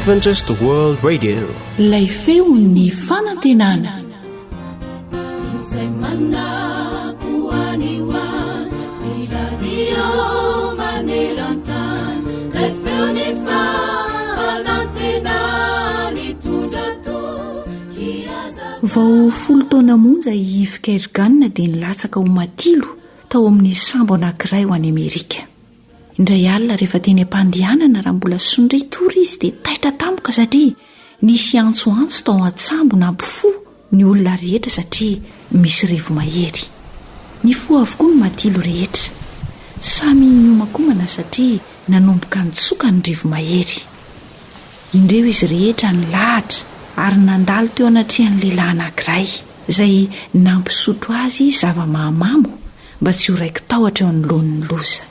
Adventist World Radio. Ilay feon'ny fanantenana. Izay manako any ho any, ny radio maneran-tany, ilay feon'ny fanantenana nitondra toky aza. Vao folo taona monja i Yves Kergan dia nilatsaka ho matilo tao amin'ny sambo anankiray ho any Amerika. Indray alina rehefa teny am-pandehanana raha mbola sondria tory izy dia taitra tampoka satria nisy antsoantso tao an-tsambo nampifoha ny olona rehetra satria misy rivo-mahery. Nifoha avokoa ny matilo rehetra. Samy niomankomana satria nanomboka nitsoka ny rivo-mahery. Indreo izy rehetra nilahatra ary nandalo teo anatrehan'ny lehilahy anankiray izay nampisotro azy zava-mahamamo mba tsy ho raiki-tahotra eo anoloan'ny loza.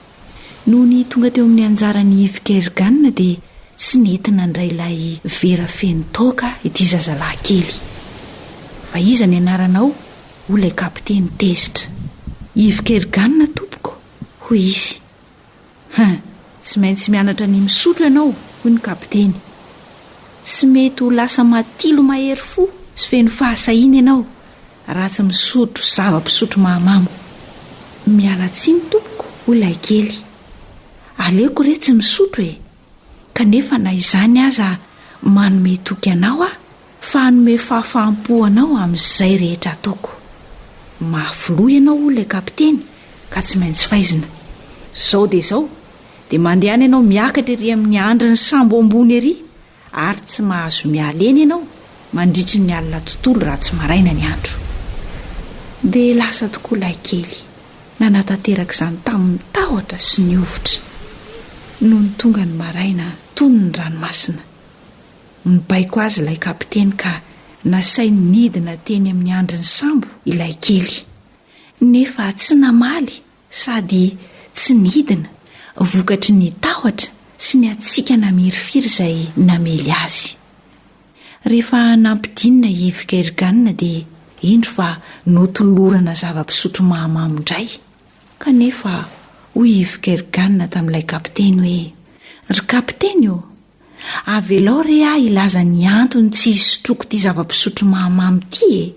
Nony tonga teo amin'ny anjaran'i Yves Kergan dia tsy nety nandray ilay vera feno toaka ity zazalahy kely. Fa iza ny anaranao? hoy ilay kapiteny tezitra. Yves Kergan tompoko, hoy izy. Hein! Tsy maintsy mianatra ny misotro ianao, hoy ny kapiteny. Tsy mety ho lasa matilo mahery fo sy feno fahasahiana ianao raha tsy misotro zava-pisotro mahamamo. Miala tsiny tompoko, hoy ilay kely. Aleoko re tsy misotro e! Kanefa na izany aza manome toky anao aho fa hanome fahafaham-po anao amin'izay rehetra ataoko. Mafy loha ianao, hoy ilay kapiteny, ka tsy maintsy faizina. Izao dia izao, dia mandehana ianao miakatra ery amin'ny andrin'ny sambo ambony ery, ary tsy mahazo miala eny ianao mandritry ny alina tontolo raha tsy maraina ny andro. Dia lasa tokoa ilay kely, nanatanteraka izany tamin'ny tahotra sy ny hovitra. Nony tonga ny maraina, tony ny ranomasina. Nibaiko azy ilay kapiteny ka nasainy nidina teny amin'ny andrin'ny sambo ilay kely. Nefa tsy namaly sady tsy nidina vokatry ny tahotra sy ny hatsiaka namirifiry izay namely azy. Rehefa nampidinina i Yves Kergan dia indro fa notolorana zava-pisotro mahamamo indray. Kanefa hoy i Yves Kergan tamin'ilay kapiteny hoe, Ry kapiteny ô! Avelao re aho hilaza ny antony tsy hisotroako ity zava-pisotro mahamamo ity e!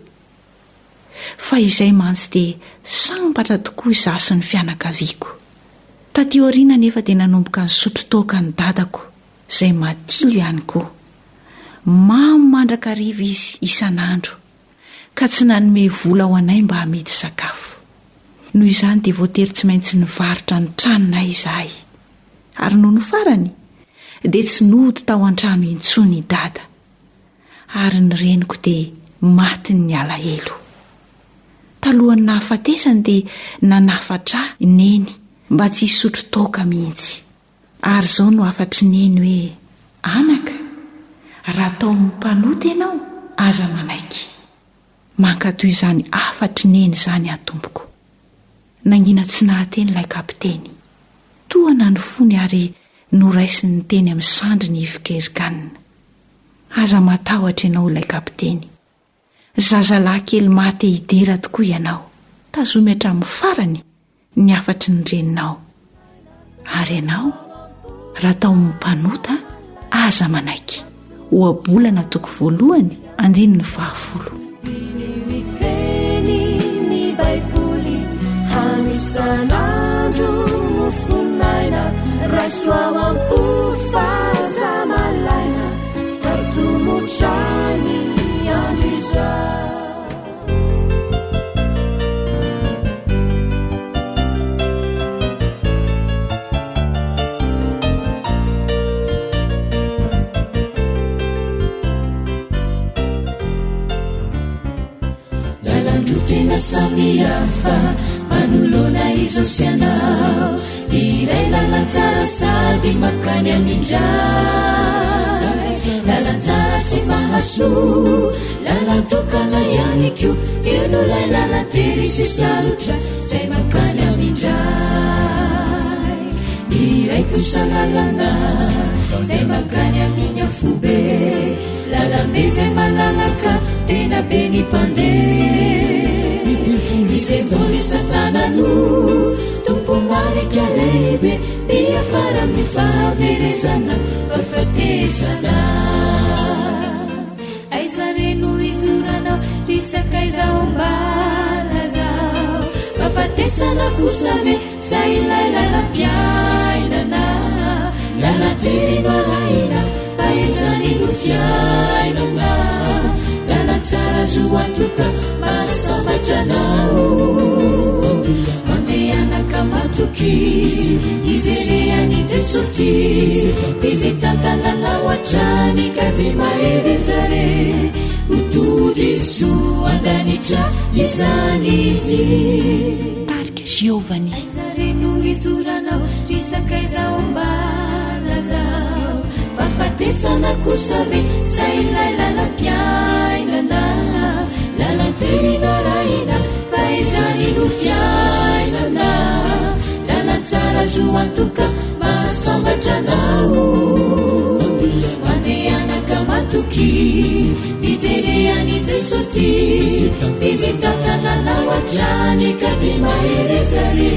Fa izay mantsy dia sambatra tokoa izaho sy ny fianakaviako. Taty aoriana anefa dia nanomboka nisotro toaka ny dadako, izay matilo ihany koa. Mamo mandrakariva izy isan'andro, ka tsy nanome vola ho anay mba hamidy sakafo. Noho izany dia voatery tsy maintsy nivarotra ny tranonay izahay. Ary nony farany dia tsy nody tao an-trano intsony i Dada, ary ny reniko dia matin'ny alahelo. Talohan'ny nahafatesany dia nanafatra ahy i Neny mba tsy hisotro toaka mihitsy. Ary izao no hafatr'i Neny hoe, Anaka, raha taomin'ny mpanota ianao, aza manaiky. Mankatò izany hafatr'i Neny izany aho tompoko. Nangina tsy nahateny ilay kapiteny. Tohana ny fony ary noraisiny teny amin'ny sandriny i Vkergan. Aza matahotra ianao ilay kapiteny. Zazalahy kely maha te hidera tokoa ianao. Tazomy hatramin'ny farany ny hafatry ny reninao. Ary ianao, raha taomin'ny mpanota, aza manaiky. Ohabolana toko voalohany, andininy fahafolo. Diniho ny tenin'ny Baiboly, hano isan'andro mofon'aina, raiso ao am-po fa aza malaina, fa tomotra ny andro izao. Lalan-droa tena samihafa manoloana izao sy anao Iray lalan-tsara sady makany amin-dRay Lalan-tsara sy mahasoa Lalan-tokana ihany koa Io no lay lalan-tery sy sarotra Zay makany amin-dRay Iray kosa lalana Zay makany amin'ny afobe Lalambe zay malalaka Tena be ny mpandeha Ny sevoly satana no Tompo marika lehibe Miafara amin'ny fahaverezana Fahafatesana. sakaiza ô mba lazao Fahafatesana kosa ve sa ilay lalam-piainana Lalan-tery no arahina fa izany no fiainana Lalan-tsara zo antoka mahasambatra anao Mandehana ka matokia Mijere an'i Jesoa tia Izy hitantana anao hatrany ka dia mahereza re Ho tody soa an-danitra izany dia Tarika Giovanni. Aiza re no hizoranao ry sakaiza ô mba lazao Fahafatesana kosa ve sa ilay lalam-piainana Lalan-tery no arahina fa izany no fiainana Lalan-tsara zo antoka mahasambatra anao Mandehana ka matokia Mijere an'i Jesoa tia Izy hitantana anao hatrany ka dia mahereza re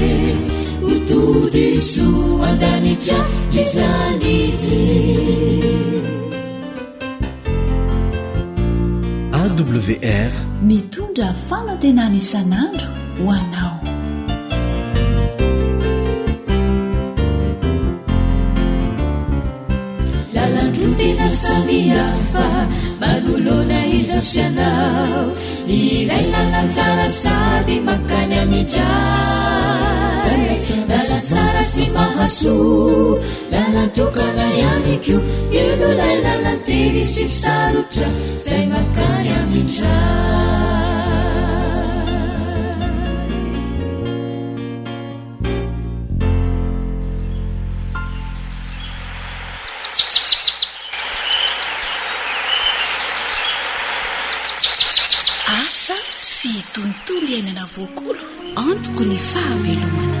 Ho tody soa an-danitra izany dia AWR. Mitondra fanantenana isan'andro ho anao. Lalan-droa tena samihafa manoloana izaho sy ianao. Ny iray lalan-tsara sady mankany amin-dRay. Lalan-tsara sy mahasoa, lalan-tokana ihany koa. Io no ilay lalan-tery sy sarotra izay mankany amin-dRay. Asa sy tontolo iainana voakolo antoko ny fahavelomana.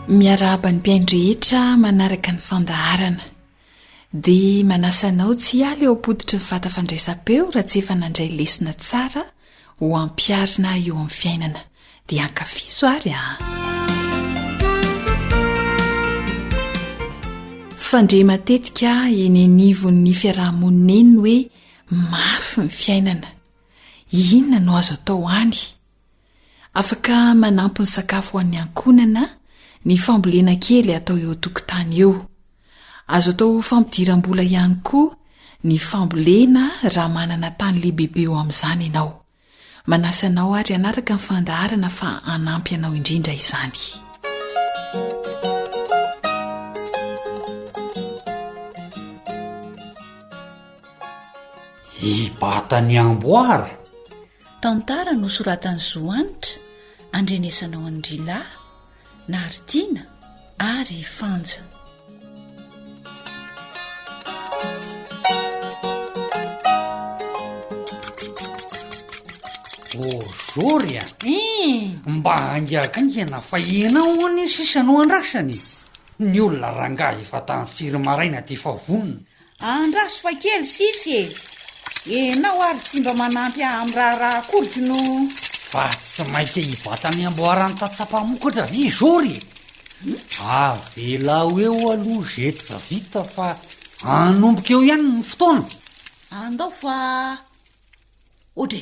Miarahaba ny mpihaino rehetra manaraka ny fandaharana. Dia manasa anao tsy hiala eo am-pototry ny vata fandraisam-peo raha tsy efa nandray lesona tsara ho ampiharina eo amin'ny fiainana. Dia ankafizo ary a! Fandre matetika eny anivon'ny fiaraha-monina eny ny hoe mafy ny fiainana. Inona no azo atao any? Afaka manampy ny sakafo ho an'ny ankohonana ny fambolena kely atao eo an-tokotany eo. Azo atao ho fampidiram-bola ihany koa ny fambolena raha manana tany lehibebe eo amin'izany ianao. Manasa anao ary hanaraka ny fandaharana fa hanampy anao indrindra izany. Hibata ny amboara. Tantara nosoratan'i Zo Hanitra, andrenesanao an'i Rila, Naritina ary i Fanja. Bonjour a! Mba haingakaingana fa ianao anie sisa no andrasana e! Ny olona rangahy efa tamin'ny firy maraina dia efa vonona. Andraso fa kely sisa e! Enao ary tsy mba manampy ahy amin'ny raharaha akory k'no. Fa tsy maika hibata ny amboaran'ny tantsaha mpamokatra ve izao re? Avelao eo aloha ze tsy vita fa hanomboka eo ihany ny fotoana. Andao fa Odre!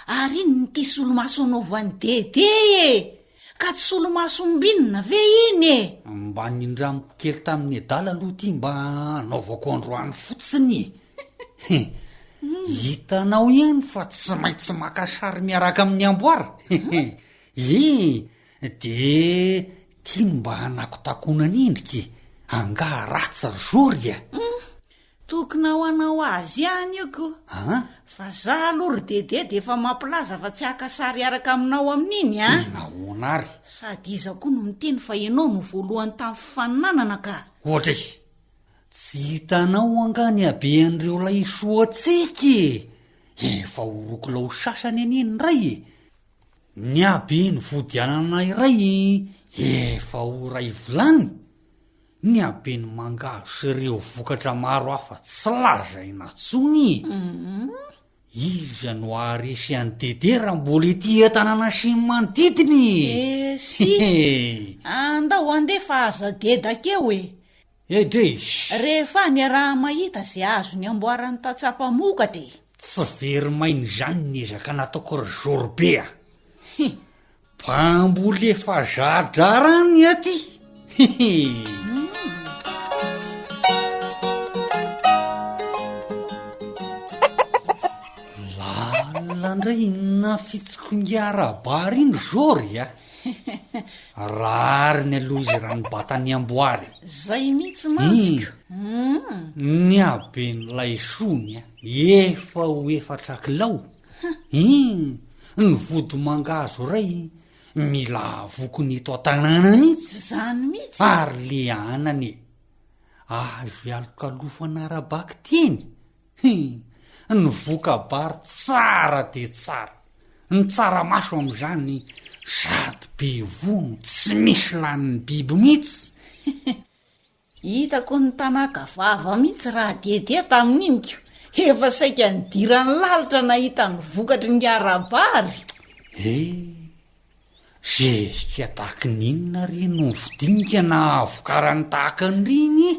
Ary inona ity solomaso anaovan'i Dede e? Ka tsy solomaso ombinina ve iny e? Mba nindramiko kely tamin'i Nedala aloha ity mba hanaovako androany fotsiny e! Hitanao ihany fa tsy maintsy maka sary miaraka amin'ny amboara e! De tiany mba hanakotakonana endrika e! Angaha ratsy ry Jory a! Tokona ho anao azy ihany io ko. An? Fa za aloha ry Dede de efa mampilaza fa tsy haka sary hiaraka aminao amin'iny an! Nahoana ary? Sady iza koa no miteny fa ianao no voalohany tamin'ny fifaninanana ka! Ohatra e! Tsy hitanao angaha ny habean'ireo laisoantsika e! Efa ho roa kilao sasany anie ny iray e! Ny haben'ny vodianana iray efa ho iray vilany! Ny haben'ny mangahazo sy ireo vokatra maro hafa tsy lazaina intsony e! Iza no haharesy an'i Dede raha mbola ety an-tanàna sy ny manodidina e? Esy! Andao handeha fa aza dedaka eo e! Edresh! Rehefa any iaraha-mahita izay azony amboaran'ny tantsaha mpamokatra e! Tsy very maina izany ny ezaka nataoko ry Jorbe a! Hi! Mpamboly efa za-draharaha ny aty! Hihi! Lalina indray iny nafitsiko ingahy iny ry Jory a! Rariny aloha izy raha nibata ny amboara e! Zay mihitsy mantsy ko! Ny haben'ilay sony a, efa ho efatra kilao. Hum! Ny vodimangahazo iray mila havoky ny eto an-tanàna mihitsy. Zany mihitsy e! Ary le anana e! Azo ialokalofana ara-bakiteny. Hum! Ny voka-bary tsara dia tsara. Ny tsaramaso amin'izany sady be voa no tsy misy lanin'ny biby mihitsy. Hitako nitanaka vava mihitsy raha Dede tamin'iny ko! Efa saika nidiran'ny lalitra nahita ny vokatry ny ara-bary. He! Zezika tahaky ny inona re no nividinika nahavokarany tahaka an'ireny e?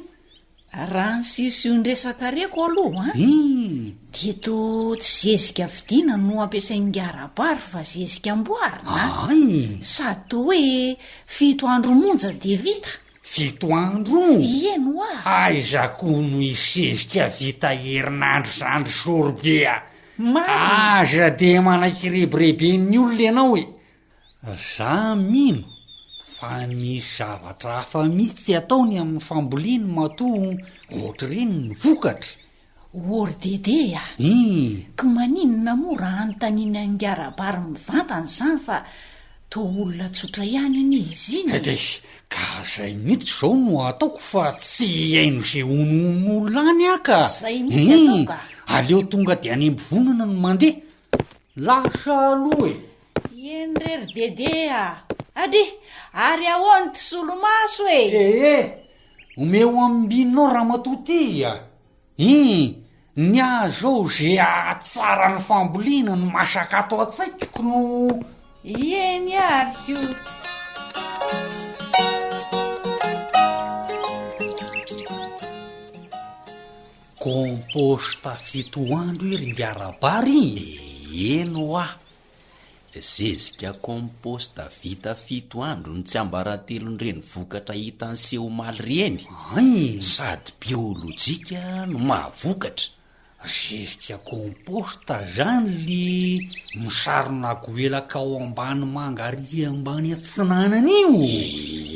Raha ny siosion-dresaka reko aloha an, dia toa tsy zezika vidiana no ampiasain'ny ara-bary fa zezika amboarina an! Sady toa hoe fito andro monja dia vita. Fito andro? Eny hoa! Aiza koa no hisy zezika vita herinandro izany ry sorobe a! Marina! Aza dia manaiky rebireben'ny olona ianao e! Za mino fa misy zavatra hafa mihitsy ataony amin'ny famboleny matoa ohatr'ireny ny vokatra. Or Dede a! Ko maninona moa raha anontaniana an'i Rabary mivantana izany fa toa olona tsotra ihany anie izy iny e! Dray, ka zay mihitsy izao no ataoko fa tsy hihaino ze honohon'olona any aho ka! Zay mihitsy atao ka! Aleo tonga de any am-bovonana no mandeha! Lasa aloha e! Eny re ry Dede a! Adria! Ary ahoana ity solomaso e? Ee! Omeo ambininao ramatoa ty a! Ii, Ny ahy zao ze ahatsara ny fambolena no masaka ato an-tsaiko no. Eny ary ko! Compost fito andro e ry ngarabary e! Eny hoa! Zezika compost vita fito andro ny tsiambaratelon'ireny vokatra hita niseho omaly ireny. Hay! Sady biolojika no mahavokatra. Zezika compost zany le misarona goelaka ao ambany manga ary ambany atsinanana io?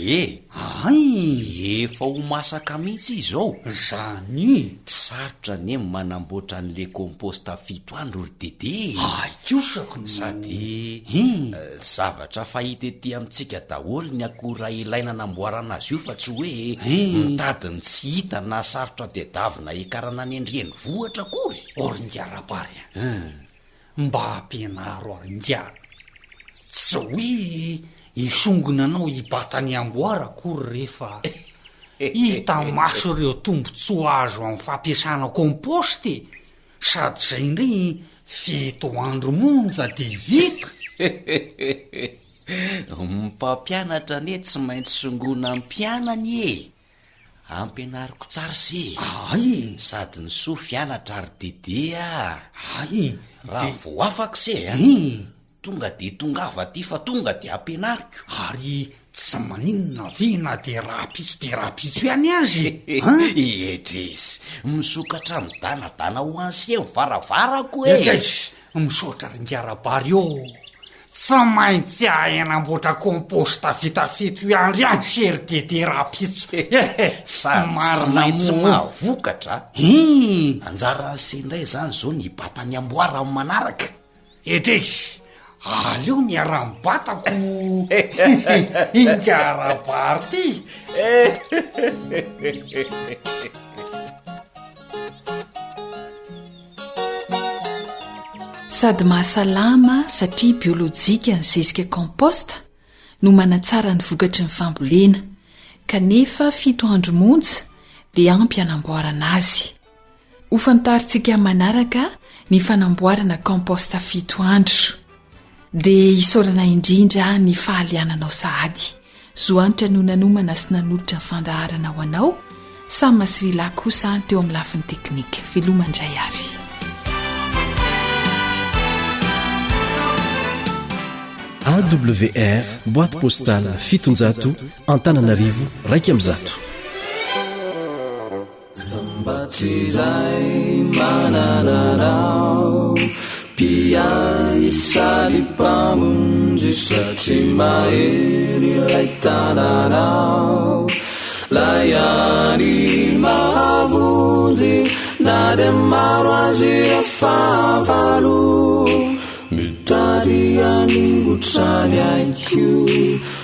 Ee! Hay! Efa ho masaka mihitsy izy izao. Zany e! Tsy sarotra anie ny manamboatra an'le compost fito andro ry Dede e! Hay kosa ko no. Sady zavatra fahita ety amintsika daholo ny akora ilaina anamboarana azy io fa tsy hoe mitady ny tsy hita na sarotra tedavina hiakarana any an-drenivohitra akory. O ry ingahy Rabary a! Mba ampianaro ary ingahy. Tsy hoe hisongona anao hibata ny amboara akory re fa hita maso ireo tombontsoa azo amin'ny fampiasana compost e! Sady izay indray fito andro monja dia vita! Ny mpampianatra anie tsy maintsy songoina amin'ny mpianany e! Ampianariko tsara se e! Ay! Sady ny soa fianatra ry Dede a! Ay! Raha vao afaka se a! Tonga dia tongava aty fa tonga dia ampianariko. Ary tsy maninona ve na dia rahampitso dia rahampitso ihany aza e? An? Edresy, misokatra midanadana ho an'i se ny varavarako e! Edresy, misaotra ry Ingahy Rabary ô! Tsy maintsy ahay hanamboatra compost vita fito andro ihany se ry Dede rahampitso e! Sady tsy Marina maintsy moa. mahavokatra a! Hii! Anjaran'i se indray izany izao ny hibata ny amboara amin'ny manaraka. Edresy, aleo miara-mibata ko Ingahy Rabary ty! Sady mahasalama satria biolojika ny zezika compost no manatsara ny vokatry ny fambolena, kanefa fito andro monja dia ampy hanamboarana azy. Ho fantarintsika manaraka. ny fanamboarana compost fito andro. Dia isaorana indrindra ny fahaliananao sahady. Zo Hanitra no nanomana sy nanolotra ny fandaharana ho anao, Sama sy Lila kosa teo amin'ny lafiny teknika. Veloma indray ary. AWR boîte postale 700 Antananarivo 101. Sambatrizay manana anao Mpiahy sady mpamonjy satria mahery ilay tananao Lay any mahavonjy na dia maro azy ireo fahavalo Mitady haningotra ny aiko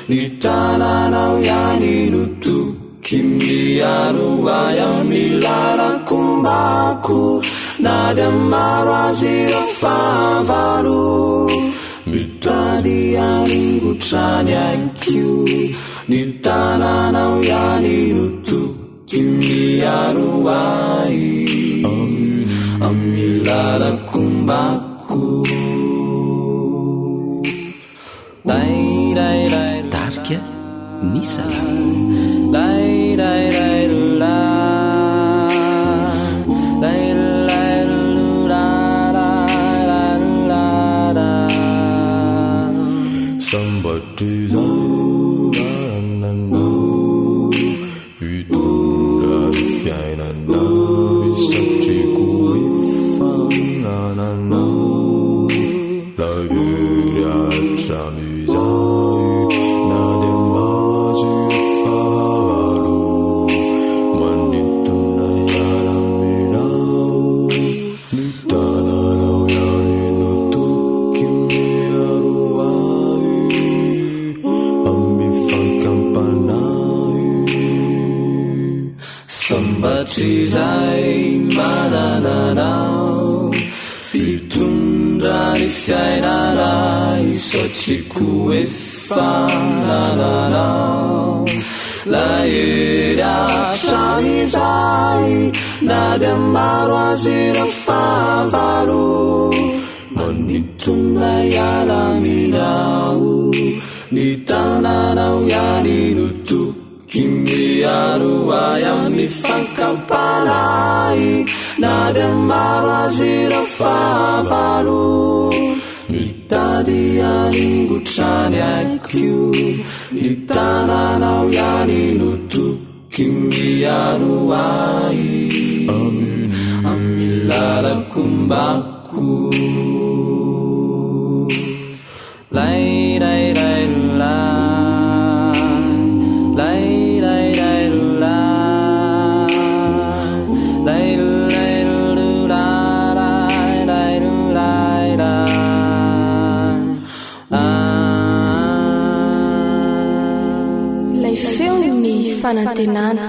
ny tananao ihany no toky Miaro ahy amin'ny lalan-kombako na dia maro azy ireo fahavalo Mitady haningotra ny aiko ny tananao ihany no toky Miaro ahy amin'ny lalan-kombako Tarika ny salamo. Sambatrizay manana anao Mpitondra ny fiainana Satriko efa nananao Lay hery hatramin'izay Na dia maro azy ireo fahavalo Manintona hiala aminao Ny tananao ihany no toky Miaro ahy amin'ny fankampanahy Na dia maro azy ireo fahavalo Mitady haningotra ny aiko Ny tananao ihany no toky Miaro ahy amin'ny lalako ombako Ilay feon'ny fanantenana.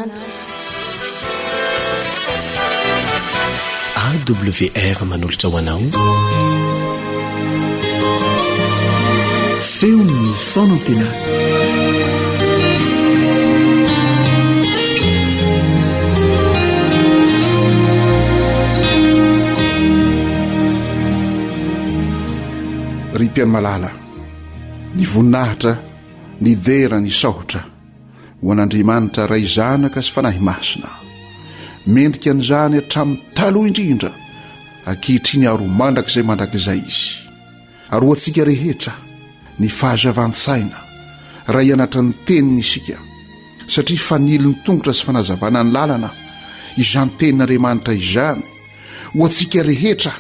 AWR manolotra ho anao Feon'ny fanantenana. Ry mpihaino malala, ny voninahitra, ny dera, ny sahotra ho an'Andriamanitra Ray Zanaka sy Fanahy Masina. Mendrika an'izany hatramin'ny taloha indrindra, ankehitriny ary ho mandrakizay mandrakizay Izy. Ary ho antsika rehetra, ny fahazavan-tsaina, raha hianatra ny Teniny isika, satria fanilo ny tongotra sy fanazavana ny lalana, izany Tenin'Andriamanitra izany, ho antsika rehetra,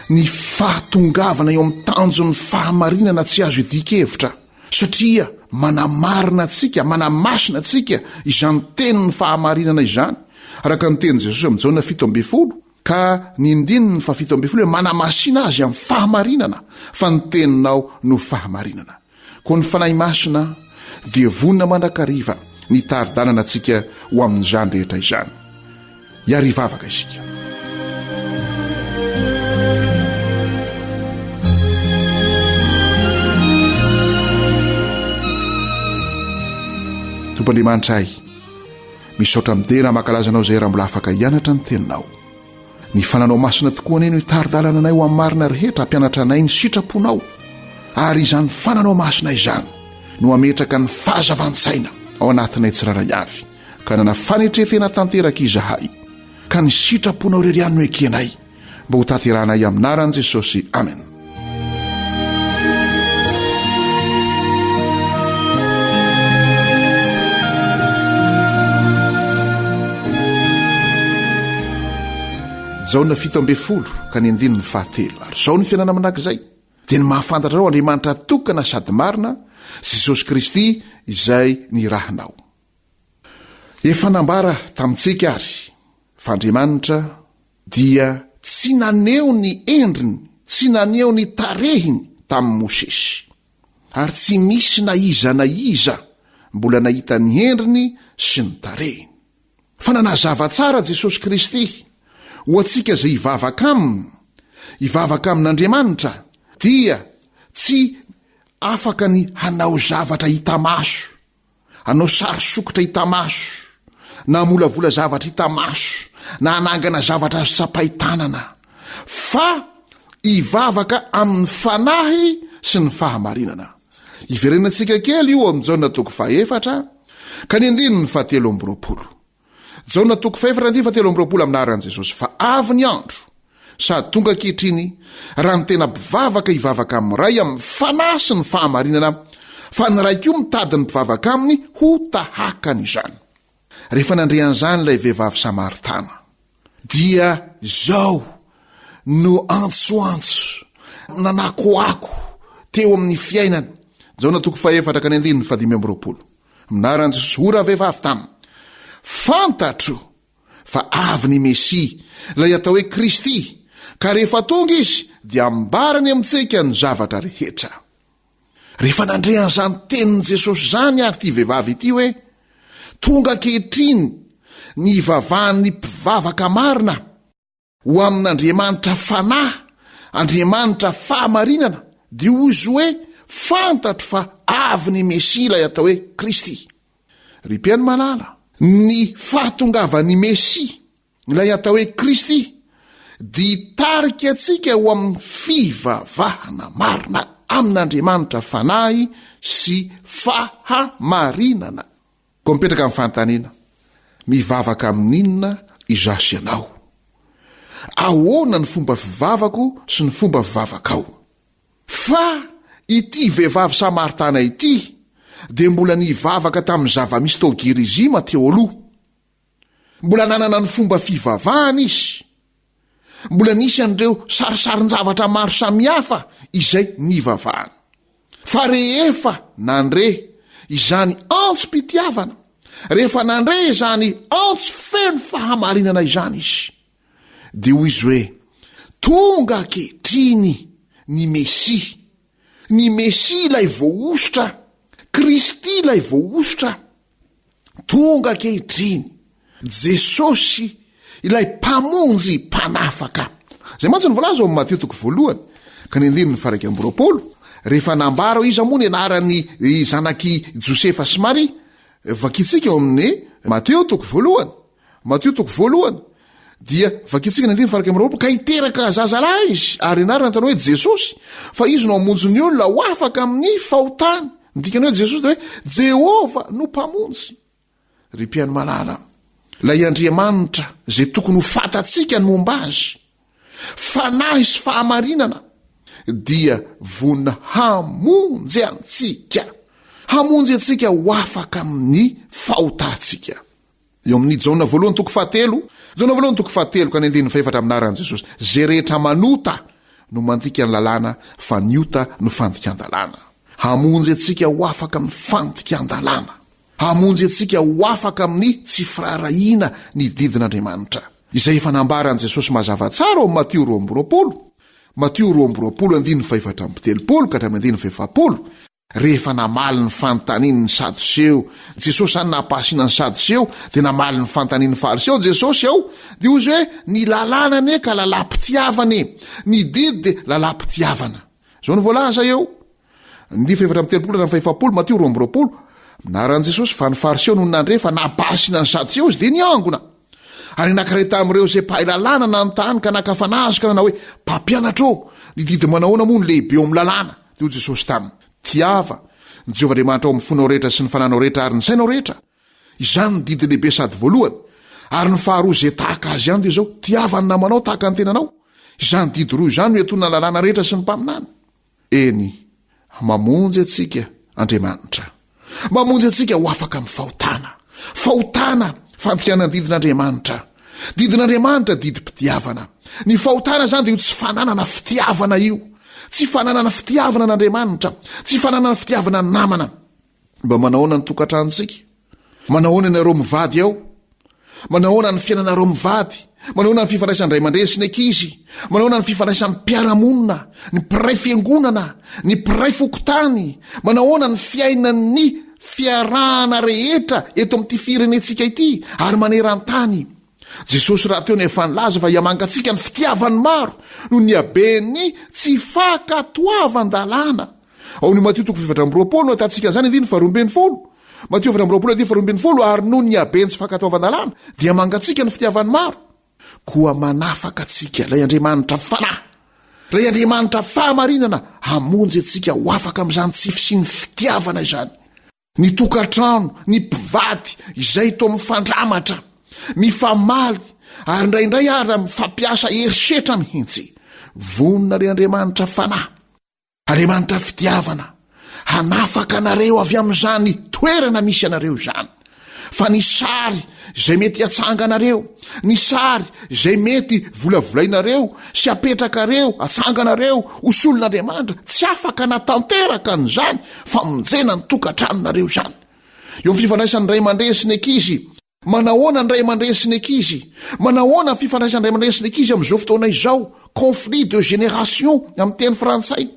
ny fahatongavana eo amin'ny tanjon'ny fahamarinana tsy azo idian-kevitra, satria manamarina antsika, manamasina antsika izany Tenin'ny fahamarinana izany, araka ny tenin'i Jesosy amin'ny Jaona 17. Ka ny ndininy faha 17 hoe manamasina azy amin'ny fahamarinana fa ny teninao no fahamarinana. Koa ny Fanahy Masina dia vonona mandrakariva ny hitari-dalana antsika ho amin'izany rehetra izany. Hiary hivavaka isika. Tompo Andriamanitra ahy, Misaotra midera mankalaza Anao izay raha mbola afaka hianatra ny Teninao. Ny Fananao Masina tokoa anie no hitari-dalana anay ho amin'ny marina rehetra, hampianatra anay ny sitraponao. Ary izany Fananao Masina izany no hametraka ny fahazavan-tsaina ao anatinay tsirairay avy, ka hanana fanetren-tena tanteraka izahay, ka ny sitraponao irery ihany no ekenay, mba ho tanterahanay amin'ny anaran'i Jesosy. Amen. Jaona 17 ka ny andininy fahatelo. Ary izao ny fiainana mandrakizay, dia ny mahafantatra anao Andriamanitra tokana sady marina, Jesosy Kristy izay nirahinao. Efa nambara tamintsika ary fa Andriamanitra dia tsy naneho ny endriny, tsy naneho ny tarehiny tamin'i Mosesy. Ary tsy misy na iza na iza mbola nahita ny endriny sy ny tarehiny. Fa nanazava tsara Jesosy Kristy ho antsika izay hivavaka Aminy, hivavaka amin'Andriamanitra, dia tsy afaka ny hanao zavatra hita maso, hanao sary sokitra hita maso, na hamolavola zavatra hita maso, na hanangana zavatra azo tsapain-tanana, fa hivavaka amin'ny fanahy sy ny fahamarinana. Hiverenantsika kely io amin'ny Jaona toko fahefatra ka ny andininy fahatelo amby 20. Jaona toko fahefatra andininy fahatelo amby 20 amin'ny anaran'i Jesosy fa avy ny andro sady tonga ankehitriny raha ny tena mpivavaka hivavaka amin'ny Ray amin'ny fanahy sy ny fahamarinana fa ny Ray koa mitady ny mpivavaka aminy ho tahaka an'izany. Rehefa nandre an'izany ilay vehivavy samaritana dia izao no antsoantso nanakoako teo amin'ny fiainany. Jaona toko fahefatra ka ny andininy fahadimy amby 20. Minaran'i Jesosy, Hoy ravehivavy taminy, Fantatro fa avy ny Mesia, ilay atao hoe Kristy, ka rehefa tonga Izy dia hambarany amintsika ny zavatra rehetra. Rehefa nandre an'izany tenin'i Jesosy izany àry ity vehivavy ity hoe, Tonga ankehitriny ny hivavahan'ny mpivavaka marina, Ho amin'Andriamanitra Fanahy, Andriamanitra Fahamarinana, dia hoy izy hoe, Fantatro fa avy ny Mesia, ilay atao hoe Kristy. Ry mpihaino malala, ny fahatongavan'ny Mesia, ilay atao hoe Kristy, dia hitarika antsika ho amin'ny fivavahana marina amin'Andriamanitra Fanahy sy Fahamarinana. Koa mipetraka ny fanontaniana, mivavaka amin'inona izaho sy ianao? Ahoana ny fomba fivavako sy ny fomba fivavakao? Fa ity vehivavy Samaritana ity dia mbola nivavaka tamin'ny zava-misy tao Gerizima teo aloha. Mbola nanana ny fomba fivavahany izy. Mbola nisy an'ireo sarisarin-javatra maro samihafa izay nivavahany. Fa rehefa nandre izany antsom-pitiavana, rehefa nandre izany antso feno fahamarinana izany izy, dia hoy izy hoe, Tonga ankehitriny ny Mesia, ny Mesia ilay voahosotra, Kristy ilay voahosotra, Tonga ankehitriny Jesosy ilay Mpamonjy Mpanafaka. Izay mantsy no voalaza ao amin'ny Matio toko voalohany ka ny andininy faha-21, rehefa nambara hoe iza moa ny anaran'ny zanak'i Josefa sy Maria. Vakintsika ao amin'ny Matio toko voalohany. Matio toko voalohany dia vakintsika ny andininy faha-21, ka hiteraka zazalahy izy ary anarany ataony hoe Jesosy, fa izy no hamonjy ny olona ho afaka amin'ny fahotany. Ny dikany hoe Jesosy dia hoe Jehovah no Mpamonjy. Ry mpihaino malala, ilay Andriamanitra izay tokony ho fantatsika ny momba azy, fanahy sy fahamarinana, dia vonona hamonjy antsika, hamonjy antsika ho afaka amin'ny fahotantsika. Eo amin'ny Jaona voalohany toko fahatelo, Jaona voalohany toko fahatelo ka ny andininy fahefatra amin'ny anaran'i Jesosy, Izay rehetra manota no mandika ny lalàna, fa ny ota no fandikan-dalàna. Hamonjy antsika ho afaka amin'ny fandikan-dalàna. Hamonjy antsika ho afaka amin'ny tsy firaharahiana ny didin'Andriamanitra, izay efa nambaran'i Jesosy mazava tsara ao amin'ny Matio 22, Matio 22 andininy fahefatra amby telopolo ka hatramin'ny andininy fahefapolo, Rehefa namaly ny fanontaniany ny Sadoseo, Jesosy izany nampahasina ny Sadoseo, dia namaly ny fanontanian'ny Fariseo Jesosy ao, dia hoy Izy hoe, ny lalàna anie ka lalàm-pitiavana e, ny didy dia lalàm-pitiavana. Izao no voalaza eo, ny faha-34 hatramin'ny faha-40, Matio 22, Anaran'i Jesosy, fa ny Fariseo nony nandre fa nampahasina ny Sadoseo Izy dia niangona. Ary anankiray tamin'ireo izay mpahay lalàna nanontany ka naka fanahy azy ka nanao hoe, Mpampianatra ô, ny didy manahoana moa no lehibe eo amin'ny lalàna? Dia hoy Jesosy taminy, Tiava ny Jehovah Andriamanitrao amin'ny fonao rehetra sy ny fanahinao rehetra ary ny sainao rehetra. Izany no didy lehibe sady voalohany. Ary ny faharoa izay tahaka azy ihany dia izao, Tiava ny namanao tahaka ny tenanao. Izany didy roa izany no iantonan'ny lalàna rehetra sy ny mpaminany. Eny, mamonjy antsika Andriamanitra. Mamonjy antsika ho afaka amin'ny fahotana. Fahotana, fandikana ny didin'Andriamanitra. Didin'Andriamanitra, didim-pitiavana. Ny fahotana izany dia io tsy fananana fitiavana io. Tsy fananana fitiavana an'Andriamanitra, tsy fananana fitiavana ny namana. Mba manahoana ny tokantranontsika? Manahoana ianareo mivady ao? Manahoana ny fiainanareo mivady? Manahoana ny fifandraisan'ny ray aman-dreny sy ny ankizy? Manahoana ny fifandraisan'ny mpiara-monina, ny mpiray fiangonana, ny mpiray fokontany? Manahoana ny fiainan'ny fiarahana rehetra eto amin'ity firenentsika ity ary maneran-tany? Jesosy rahateo no efa nilaza fa hihamangatsiaka ny fitiavan'ny maro noho ny haben'ny tsy fankatoavan-dalàna. Ao amin'ny Matio toko 24 no ahitantsika an'izany andininy faharoa ambin'ny folo. Matio 24 andininy faharoa ambin'ny folo, ary noho ny haben'ny tsy fankatoavan-dalàna dia mangatsiaka ny fitiavan'ny maro. Koa manafaka antsika ilay Andriamanitra Fanahy, ilay Andriamanitra fahamarinana hamonjy antsika ho afaka amin'izany tsy fisian'ny fitiavana izany. Ny tokantrano, ny mpivady izay toa mifandramatra, mifamaly ary indraindray ara mifampiasa herisetra mihitsy. Vonona ry Andriamanitra Fanahy, Andriamanitra fitiavana, hanafaka anareo avy amin'izany toerana misy anareo izany. Fa ny sary izay mety hatsanganareo, ny sary izay mety volavolainareo sy apetrakareo, atsanganareo ho solon'Andriamanitra, tsy afaka na tanteraka an'izany famonjena ny tokantranonareo izany. Eo amin'ny fifandraisan'ny ray aman-dreny sy ny ankizy, manahoana ny ray aman-dreny sy ny ankizy? Manahoana ny fifandraisan'ny ray aman-dreny sy ny ankizy amin'izao fotoana izao? Conflit de génération amin'ny teny frantsay.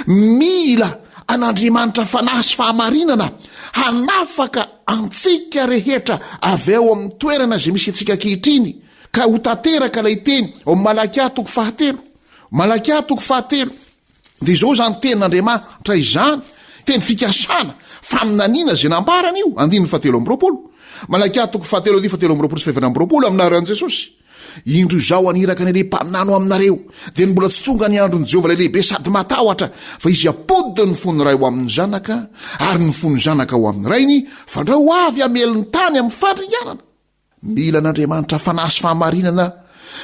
Mila an'Andriamanitra Fanahy sy fahamarinana hanafaka antsika rehetra avy ao amin'ny toerana izay misy antsika ankehitriny, ka ho tanteraka ilay teny ao amin'ny Malakia toko fahatelo. Malakia toko fahatelo. Dia izao izany tenin'Andriamanitra izany, teny fikasana, faminaniana izay nambarany io, andininy fahatelo amby roapolo. Malakia toko fahatelo andininy fahatelo amby roapolo sy fahefatra amby roapolo, amin'ny anaran'i Jesosy. Indro izaho haniraka an'irey mpaminany ho aminareo, dia ny mbola tsy tonga ny andron'i Jehovah ilay lehibe sady matahotra, fa izy hampody ny fon'ny ray ho amin'ny zanaka, ary ny fon'ny zanaka ho amin'ny rainy, fandrao ho avy hamely ny tany amin'ny fandringanana. Mila an'Andriamanitra fanahy sy fahamarinana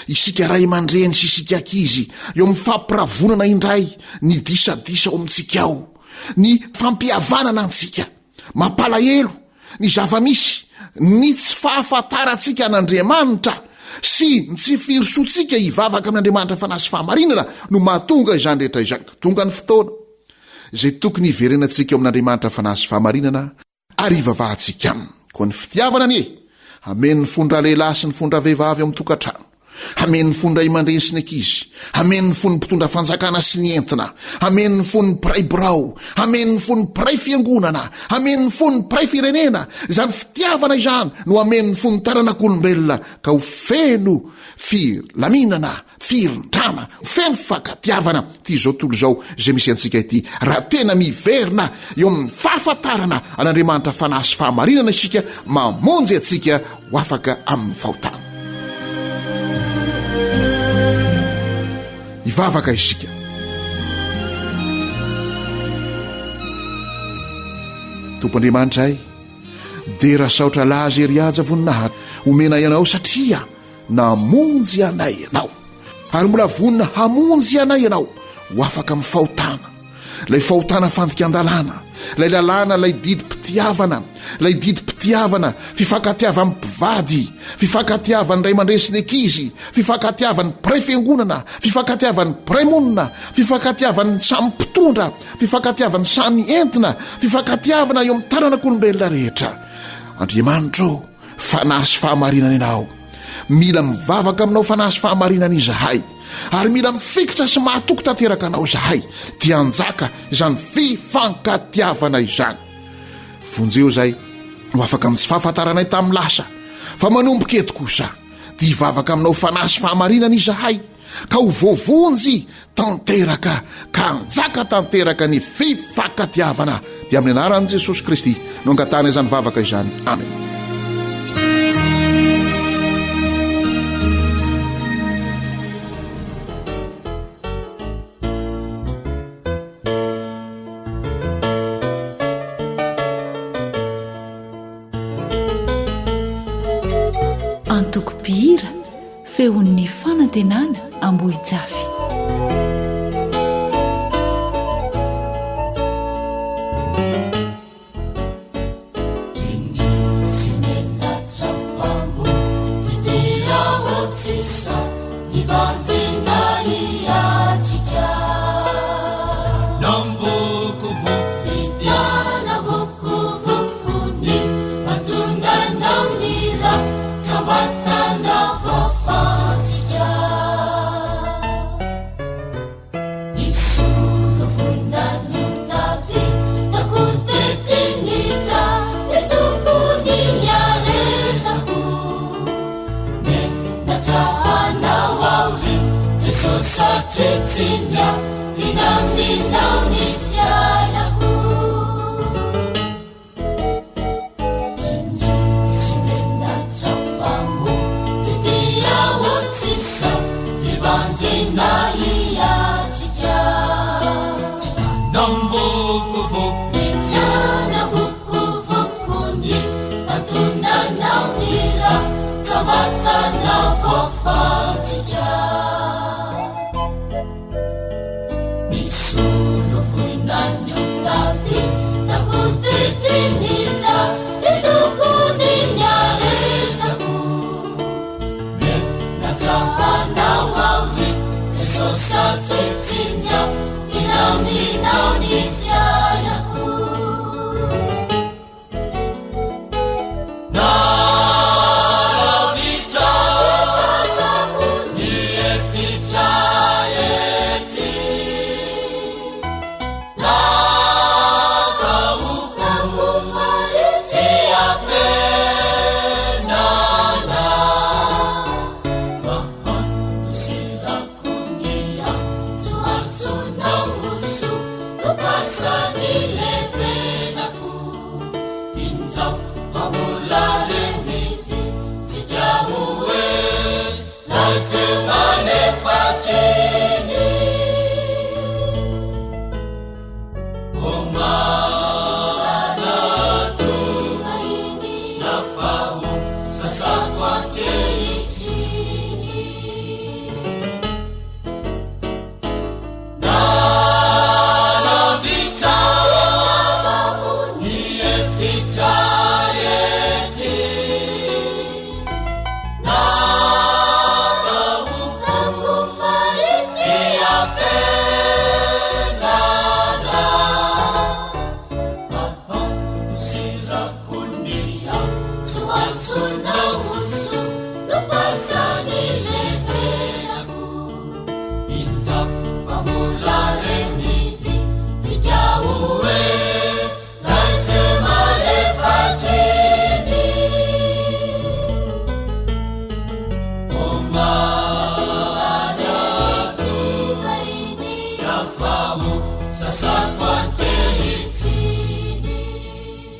isika ray aman-dreny sy isika ankizy, eo amin'ny fampiravonana indray ny disadisa ao amintsika ao, ny fampihavanana antsika. Mampalahelo ny zava-misy, ny tsy fahafantarantsika an'Andriamanitra sy ny tsy firosoantsika hivavaka amin'Andriamanitra Fanahy sy fahamarinana no mahatonga izany rehetra izany. Ka tonga ny fotoana izay tokony hiverenantsika eo amin'Andriamanitra Fanahy sy fahamarinana ary hivavahantsika aminy. Koa ny fitiavana anie hameno ny fon-dralehilahy sy ny fon-dravehivavy ao amin'ny tokantrano. Hameno ny fon'ny ray aman-dreny sy ny ankizy. Hameno ny fon'ny mpitondra fanjakana sy ny entina. Hameno ny fon'ny mpiray birao. Hameno ny fon'ny mpiray fiangonana. Hameno ny fon'ny mpiray firenena. Izany fitiavana izany no hameno ny fon'ny taranak'olombelona ka ho feno filaminana, firindrana, feno fankatiavana ity izao tontolo izao izay misy antsika ity. Raha tena miverina eo amin'ny fahafantarana an'Andriamanitra Fanahy sy fahamarinana isika, mamonjy antsika ho afaka amin'ny fahotana. Hivavaka isika. Tompo Andriamanitra ay, dera saotra laza ery haja voninahitra omena ianao satria namonjy anay ianao ary mbola vonona hamonjy anay ianao ho afaka amin'ny fahotana Ilay fahotana fandikan-dalàna, ilay lalàna, ilay didim-pitiavana, ilay didim-pitiavana, fifankatiavan'ny mpivady, fifankatiavan'ny ray aman-dreny sy ny ankizy, fifankatiavan'ny mpiray fiangonana, fifankatiavan'ny mpiray monina, fifankatiavan'ny samy mpitondra, fifankatiavan'ny samy entina, fifankatiavana eo amin'ny taranak'olombelona rehetra. Andriamanitro, fanahy sy fahamarinana ianao. Mila mivavaka aminao fanahy sy fahamarinana izahay, ary mila mifikitra sy mahatoky tanteraka anao izahay, dia hanjaka izany fifankatiavana izany. Vonjeo izay ho afaka amin'ny tsy fahafantaranay tamin'ny lasa, fa manomboka eto kosa dia hivavaka aminao fanahy sy fahamarinana izahay, ka ho voavonjy tanteraka ka hanjaka tanteraka ny fifankatiavana dia amin'ny anaran'i Jesosy Kristy no angatahana izany vavaka izany. Amen. Antoko mpihira Feon'ny Fanantenana Ambohijafy.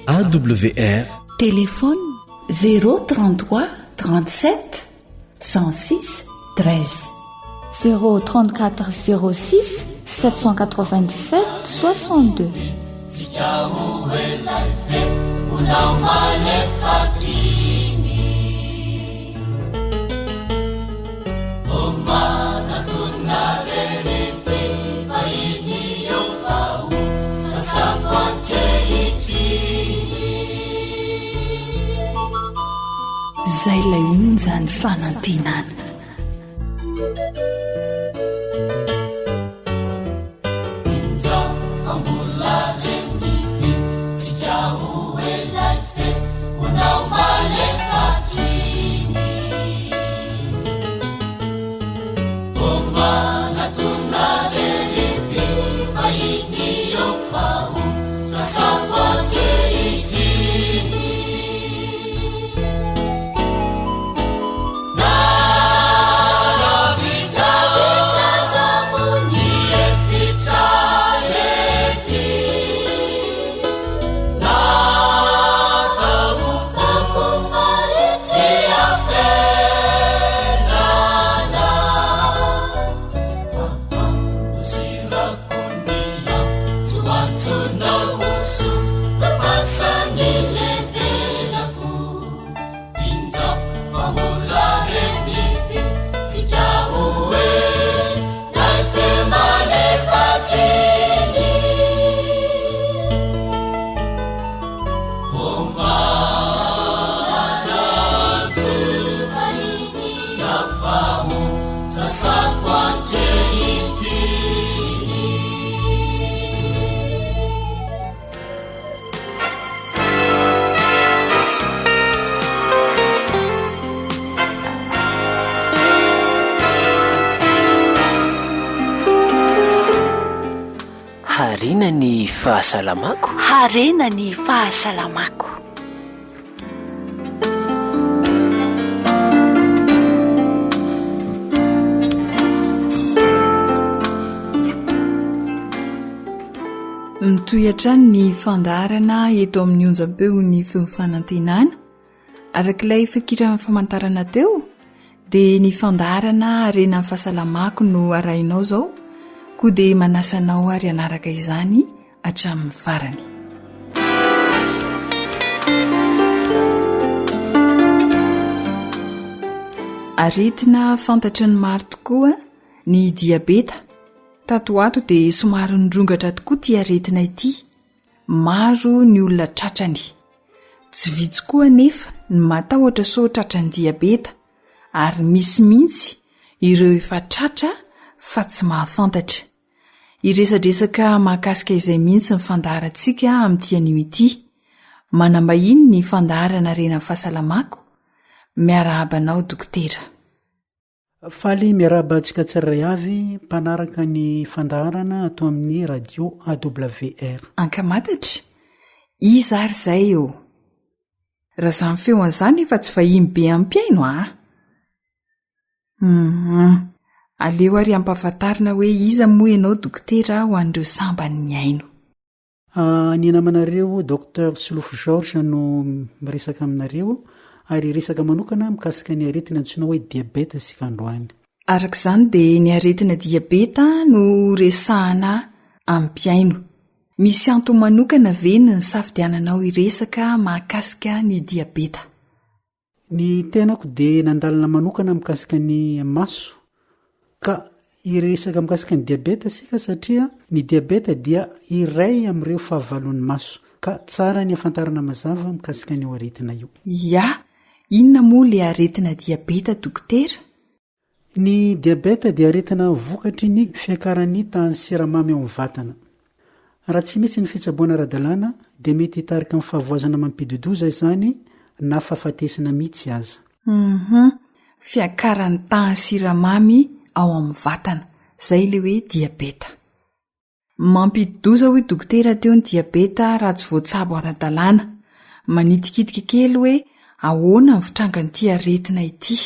AWR. Téléphone 033 37 106 13. 034 06 797 62. Izay ilay onjan'ny fanantenana. Harena ny fahasalamako. Harena ny fahasalamako. Mitohy hatrany ny fandaharana eto amin'ny onjam-peon'ny Feon'ny Fanantenana. Araka ilay fikiran'ny famantarana teo dia ny fandaharana Harena ny Fahasalamako no arahinao izao, koa dia manasa anao ary hanaraka izany hatramin'ny farany. Aretina fantatry ny maro tokoa ny diabeta. Tato ho ato dia somary nirongatra tokoa ity aretina ity. Maro ny olona tratrany. Tsy vitsy koa anefa ny matahotra sao tratran'ny diabeta ary misy mihitsy ireo efa tratra fa tsy mahafantatra. Hiresadresaka mahakasika izay mihitsy ny fandaharantsika amin'ity anio ity. Manambahiny ny fandaharana Harena ny Fahasalamako. Miarahaba anao Dokotera. Faly miarahaba antsika tsirairay avy mpanaraka ny fandaharana ato amin'ny radio AWR. Ankamatatra? Iza ary izay ô? Raha izany feo an'izany efa tsy vahiny be amin'ny mpihaino a! Hum, aleo ary ampahafantarina hoe iza moa ianao dokotera ho an'ireo sambany nihaino. Ny namanareo Docteur Solofo Georges no miresaka aminareo ary hiresaka manokana mikasika ny aretina antsoina hoe diabeta isika androany. Araka izany dia ny aretina diabeta no resahana amin'ny mpihaino. Misy antony manokana ve ny nisafidiananao hiresaka mahakasika ny diabeta? Ny tenako dia nandalina manokana mikasika ny maso ka hiresaka mikasika ny diabeta isika satria ny diabeta dia iray amin'ireo fahavalon'ny maso ka tsara ny hafantarana mazava mikasika an'io aretina io. Ya, inona moa le aretina diabeta dokotera? Ny diabeta dia aretina vokatry ny fiakaran'ny tahan'ny siramamy ao amin'ny vatana. Raha tsy misy ny fitsaboana ara-dalàna dia mety hitarika amin'ny fahavoazana mampidi-doza izany na fahafatesana mihitsy aza. Hum, fiakaran'ny tahan'ny siramamy ao amin'ny vatana, izay ilay hoe diabeta. Mampidi-doza hoy dokotera teo ny diabeta raha tsy voatsabo ara-dalàna. Manitikitika kely hoe ahoana ny fitrangan'ity aretina ity.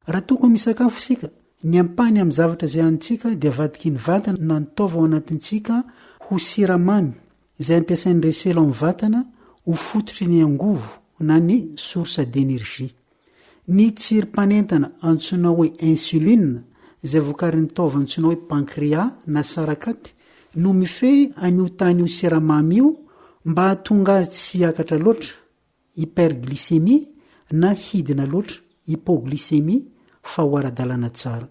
Raha tokony misakafo isika, ny ampahany amin'ny zavatra izay hanintsika dia avadiky ny vatana na ny taova ao anatintsika ho siramamy izay ampiasain'ireo sela ao amin'ny vatana ho fototry ny angovo na ny source d'énergie. Ny tsirim-panentana antsoina hoe insuline izay vokarin'ny taova antsoina hoe pancréas na sarakaty no mifehy an'io tany io siramamy io mba hahatonga azy tsy hiakatra loatra hyperglycémie, na hidina loatra, hypoglycémie, fa ho ara-dalàna tsara.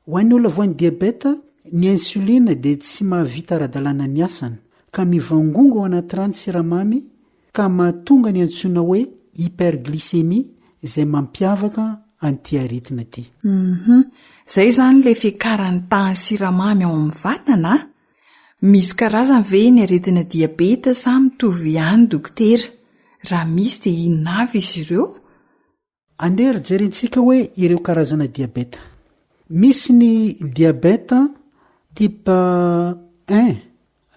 Ho an'ny olona voan'ny diabeta, ny insuline dia tsy mahavita ara-dalàna ny asany, ka mivangongo ao anaty rà ny siramamy ka mahatonga ny antsoina hoe hyperglycémie izay mampiavaka an'ity aretina ity. Hum, zay izany ilay fiakaran'ny tahan'ny siramamy ao amin'ny vatana a! Misy karazany ve ny aretina diabeta sa mitovy ihany dokotera? Raha misy dia inona avy izy ireo? Andeha ry jerentsika hoe ireo karazana diabeta. Misy ny diabeta type un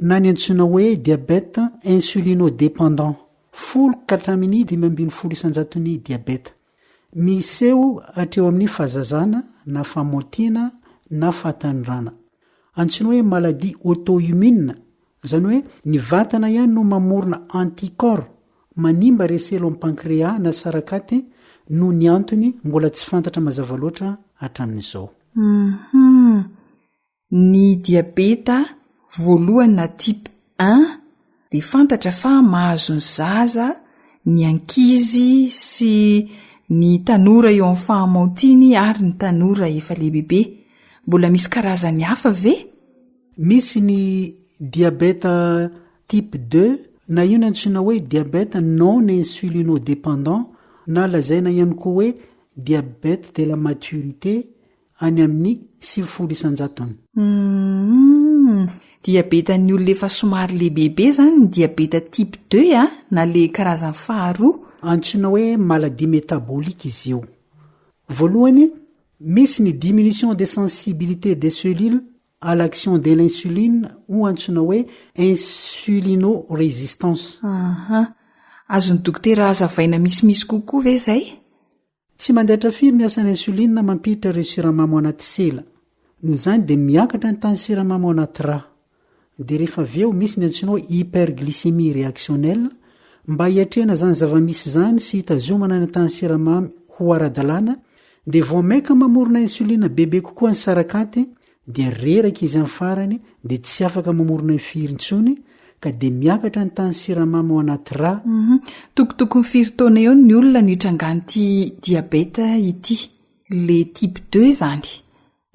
na ny antsoina hoe diabeta insulino-dépendant, 10 ka hatramin'ny 15 isan-jaton'ny diabeta. Miseho hatreo amin'ny fahazazana na famotiana na fahatanorana. Antsoina hoe maladie auto-immune, izany hoe ny vatana ihany no mamorona anticorps manimba ireo sela ao amin'ny pancréas na sarakaty noho ny antony mbola tsy fantatra mazava loatra hatramin'izao. Hum. Ny diabeta voalohany na type un dia fantatra fa mahazo ny zaza, ny ankizy sy ny tanora eo amin'ny fahamaotiany ary ny tanora efa lehibebe. Mbola misy karazany hafa ve? Misy ny diabeta type deux Na io no antsoina hoe diabète non insulino-dépendant na lazaina ihany koa hoe diabète de la maturité any amin'ny 90 isan-jatony. Humm, diabetan'ny olona efa somary lehibebe izany ny diabeta type deux a, na le karazany faharoa. Antsoina hoe maladie métabolique izy io. Voalohany, misy ny diminution de sensibilité des cellules à l'action de l'insuline ou antsoina hoe insulino-résistance. Aha. Azon'ny dokotera hazavaina misimisy kokoa ve izay? Tsy mandaitra firy ny asan'ny insuline mampiditra ireo siramamy ao anaty sela. Noho izany dia miakatra ny tahan'ny siramamy ao anaty rà. Dia rehefa avy eo misy ny antsoina hoe hyperglycémie réactionnelle, mba hiatrehana izany zava-misy izany sy hitazomana ny tahan'ny siramamy ho ara-dalàna dia vao maika mamorona insuline bebe kokoa ny sarakaty dia reraka izy amin'ny farany dia tsy afaka mamorona firy intsony ka dia miakatra ny tahan'ny siramamy ao anaty rà. Tokotokony firy taona eo ny olona no hitrangan'ity diabeta ity, le type deux izany?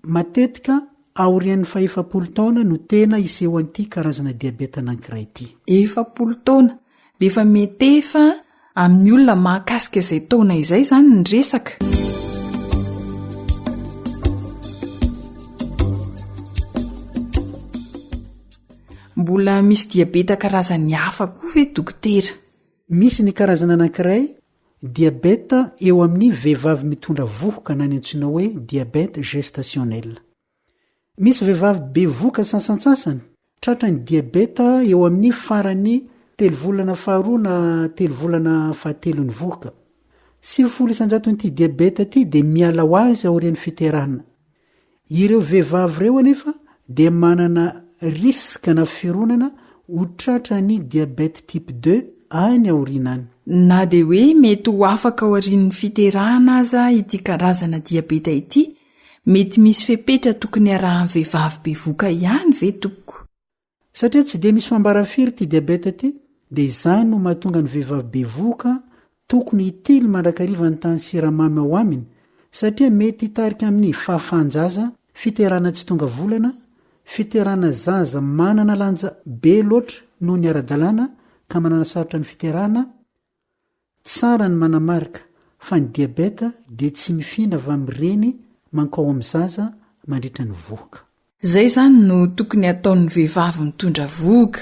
Matetika aorian'ny fahefapolo taona no tena isehoan'ity karazana diabeta anankiray ity. 40 taona, dia efa mietefa amin'ny olona mahakasika izay taona izay izany ny resaka. Mbola misy diabeta karazany hafa koa ve dokotera? Misy ny karazana anankiray diabeta eo amin'ny vehivavy mitondra vohoka na ny antsoina hoe diabète gestationnel. Misy vehivavy bevohoka sasantsasany tratran'ny diabeta eo amin'ny faran'ny telo volana faharoa na telo volana fahatelon'ny vohoka. 90 isan-jaton'ity diabeta ity dia miala ho azy aorian'ny fiterahana. Ireo vehivavy ireo anefa dia manana risque na fironana ho tratran'ny diabète type deux any aoriana any. Na dia hoe mety ho afaka aorian'ny fiterahana aza ity karazana diabeta ity, mety misy fepetra tokony harahan'ny vehivavy bevoka ihany ve tompoko? Satria tsy dia misy fambara firy ity diabeta ity dia izany no mahatonga ny vehivavy bevohoka tokony hitily mandrakariva ny tahan'ny siramamy ao aminy satria mety hitarika amin'ny fahafahan-jaza, fiterahana tsy tonga volana, fiterahana zaza manana lanja be loatra noho ny ara-dalàna ka mananasarotra ny fiterahana, Tsara ny manamarika fa ny diabeta dia tsy mifindra avy amin'ny reny mankao amin'ny zaza mandritra ny vohoka. Izay izany no tokony hataon'ny vehivavy mitondra vohoka,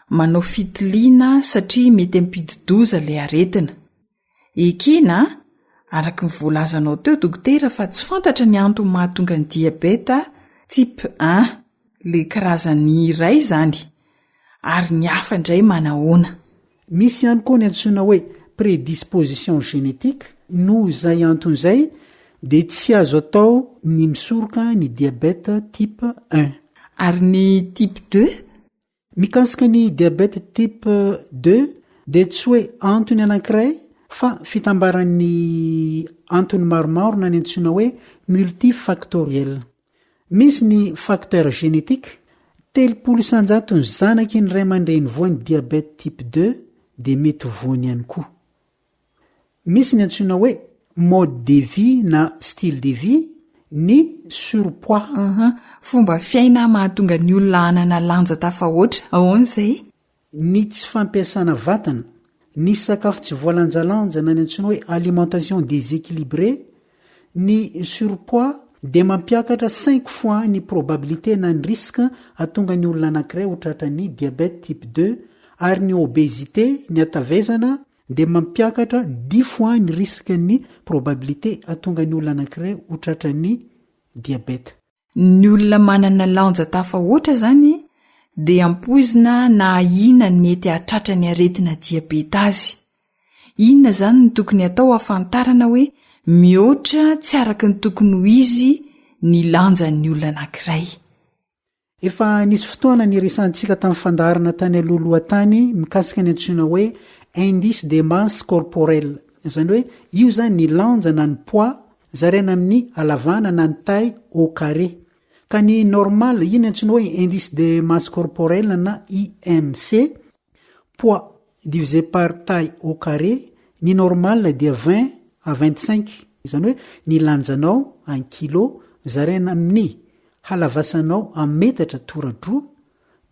manao fitiliana satria mety hampidi-doza ilay aretina. Ekena, araka ny voalazanao teo dokotera fa tsy fantatra ny antony mahatonga ny diabeta type un, le karazany iray izany, ary ny hafa indray manahoana? Misy ihany koa ny antsoina hoe prédisposition génétique, noho izay antony izay dia tsy azo atao ny misoroka ny diabète type un. Ary ny type deux? Mikasika ny diabète type deux dia tsy hoe antony anankiray fa fitambaran'ny antony maromaro na ny antsoina hoe multifactoriel. Misy ny facteur génétique, 30 isan-jaton'ny zanaky ny ray aman-dreny voan'ny diabète type deux dia mety voany ihany koa. Misy ny antsoina hoe mode de vie na style de vie, ny surpoids. Fomba fiaina mahatonga ny olona hanana lanja tafahoatra, ahoana izay? Ny tsy fampiasana vatana, ny sakafo tsy voalanjalanja na ny antsoina hoe alimentation déséquilibrée, ny surpoids dia mampiakatra cinq fois ny probabilité na ny risque hahatonga ny olona anankiray ho tratran'ny diabète type deux ary ny obésité, ny hatavezana, dia mampiakatra dix fois ny risque ny probabilité hahatonga ny olona anankiray ho tratran'ny diabète. Ny olona manana lanja tafahoatra izany dia ampoizina na ahiana ny mety hahatratra ny aretina diabeta azy. Inona izany no tokony hatao hahafantarana hoe mihoatra tsy araka ny tokony ho izy ny lanjan'ny olona anankiray? Efa nisy fotoana niresahantsika tamin'ny fandaharana tany alohaloha tany mikasika ny antsoina hoe indice de masse corporelle, izany hoe io izany ny lanja na ny poids Zaraina amin'ny halavana na ny taille au carré. Ka ny normal, iny antsoina hoe indice de masse corporelle na IMC, poids divisé par taille au carré, ny normal dia 20 à 25, izany hoe ny lanjanao en kilo zaraina amin'ny halavasanao en metatra tora-droa.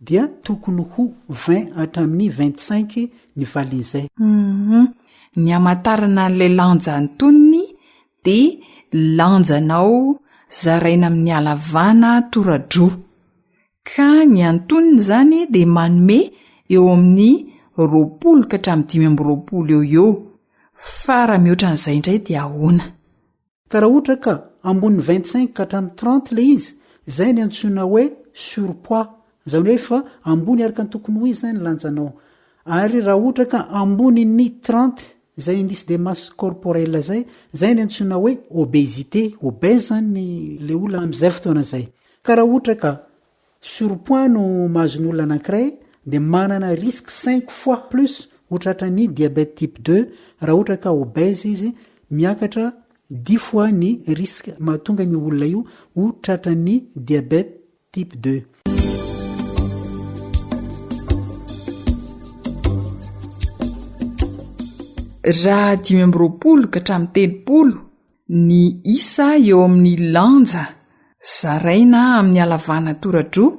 dia tokony ho 20 hatramin'ny 25 ny valin'izay. Humm. Ny hamantarana an'ilay lanja antonony dia lanjanao zaraina amin'ny halavana tora-droa. Ka ny antonony izany dia manome eo amin'ny 20 ka hatramin'ny 25 eo ho eo. Fa raha mihoatra an'izay indray dia ahoana? Ka raha ohatra ka ambonin'ny 25 ka hatramin'ny 30 ilay izy, izay ny antsoina hoe surpoids, izany hoe efa ambony araka ny tokony ho izy izany ny lanjanao. Ary raha ohatra ka ambonin'ny 30, izay indice de masse corporelle izay, izay ny antsoina hoe obésité, obèse izany ilay olona amin'izay fotoana izay. Ka raha ohatra ka Surpoids no mahazo ny olona anankiray dia manana risque cinq fois plus ho tratran'ny diabète type deux raha ohatra ka obèse izy, miakatra dix fois ny risque mahatonga an'io olona io ho tratran'ny diabète type deux. Raha 25 ka hatramin'ny 30 Ny isa eo amin'ny lanja zaraina amin'ny halavana tora-droa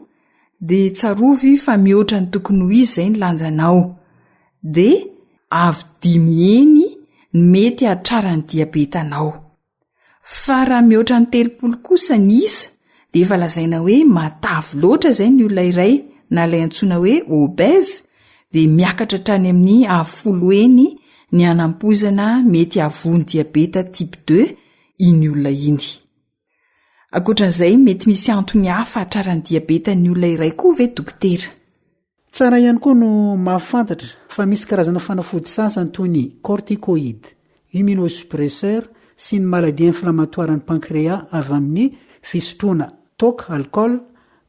dia tsarovy fa mihoatra ny tokony ho izy izay ny lanjanao. Dia avo dimy heny ny mety hahatraran'ny diabetanao. Fa raha mihoatra ny 30 kosa ny isa dia efa lazaina hoe matavy loatra izay ny olona iray na ilay antsoina hoe obèse dia miakatra hatrany amin'ny avo folo heny ny hanampoizana mety hahavoa ny diabeta type deux iny olona iny. Ankoatran'izay, mety misy antony hafa hahatraran'ny diabeta ny olona iray koa ve dokotera? Tsara ihany koa no mahafantatra fa misy karazana fanafody sasany toy ny corticoïdes, immunosuppresseurs sy ny maladie inflammatoire ny pancréas avy amin'ny fisotroana toaka, alcool,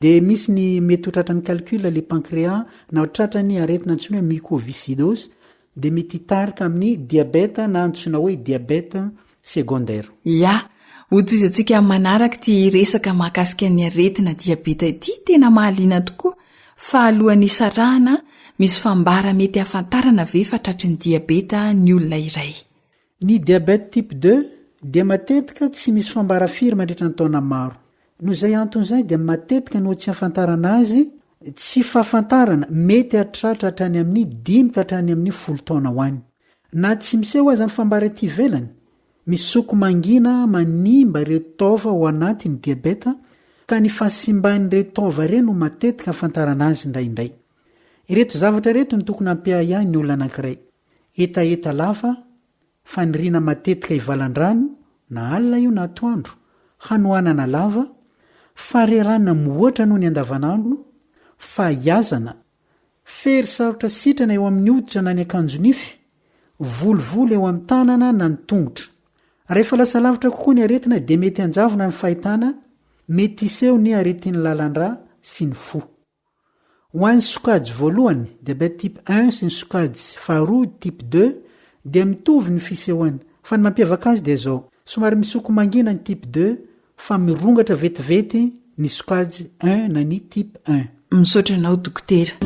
dia misy ny mety ho tratran'ny calcul le pancréas na ho tratran'ny aretina antsoina hoe mucoviscidose dia mety hitarika amin'ny diabète na antsoina hoe diabète secondaire. Ya, hotohizantsika amin'ny manaraka ity resaka mahakasika ny aretina diabeta ity, tena mahaliana tokoa, fa alohan'ny hisarahana, misy fambara mety hahafantarana ve fa tratry ny diabeta ny olona iray? Ny diabète type deux dia matetika tsy misy fambara firy mandritra ny taona maro. Noho izay antony izay dia matetika noho tsy ahafantarana azy, tsy fahafantarana, mety hahatratra hatrany amin'ny dimy ka hatrany amin'ny folo taona ho any. Na tsy miseho aza ny fambara ety ivelany, misoko mangina manimba ireo taova ao anaty ny diabeta ka ny fahasimban'ireo taova ireo no matetika ahafantarana azy indraindray. Ireto zavatra ireto no tokony hampiahiahy ny olona anankiray. Hetaheta lava, faniriana matetika hivalan-drano, na alina io na atoandro, hanoanana lava, farerana mihoatra noho ny andavanandro, fahiazana, fery sarotra sitrana eo amin'ny hoditra na ny akanjo-nify, volovolo eo amin'ny tanana na ny tongotra. Rehefa lasa lavitra kokoa ny aretina dia mety hanjavona ny fahitana, mety hiseho ny aretin'ny lalan-drà sy ny fo. Ho an'ny sokajy voalohany, diabète type un, sy ny sokajy faharoa, type deux, dia mitovy ny fisehoany, fa ny mampiavaka azy dia izao, somary misoko mangina ny type deux, fa mirongatra vetivety ny sokajy un na ny type un. Misaotra anao Dokotera.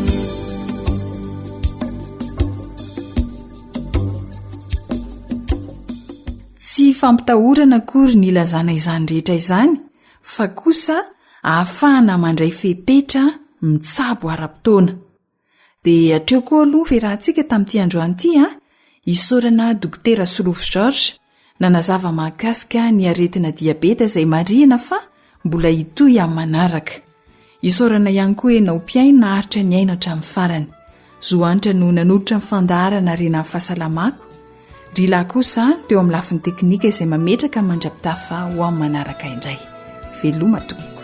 Tsy fampitahorana akory ny ilazana izany rehetra izany fa kosa ahafahana mandray fepetra mitsabo ara-potoana. Dia hatreo koa aloha ny fiarahantsika tamin'ity androany ity an! Isaorana Dokotera Solofo Georges nanazava mahakasika ny aretina diabeta izay marihina fa mbola hitohy amin'ny manaraka. Isaorana ihany koa ianao mpihaino naharitra nihaino hatramin'ny farany. Zo Hanitra no nanolotra ny fandaharana Harena ny Fahasalamako. Ry lahy kosa teo amin'ny lafiny teknika izay mametraka mandra-pitafa ho amin'ny manaraka indray. Veloma tompoko.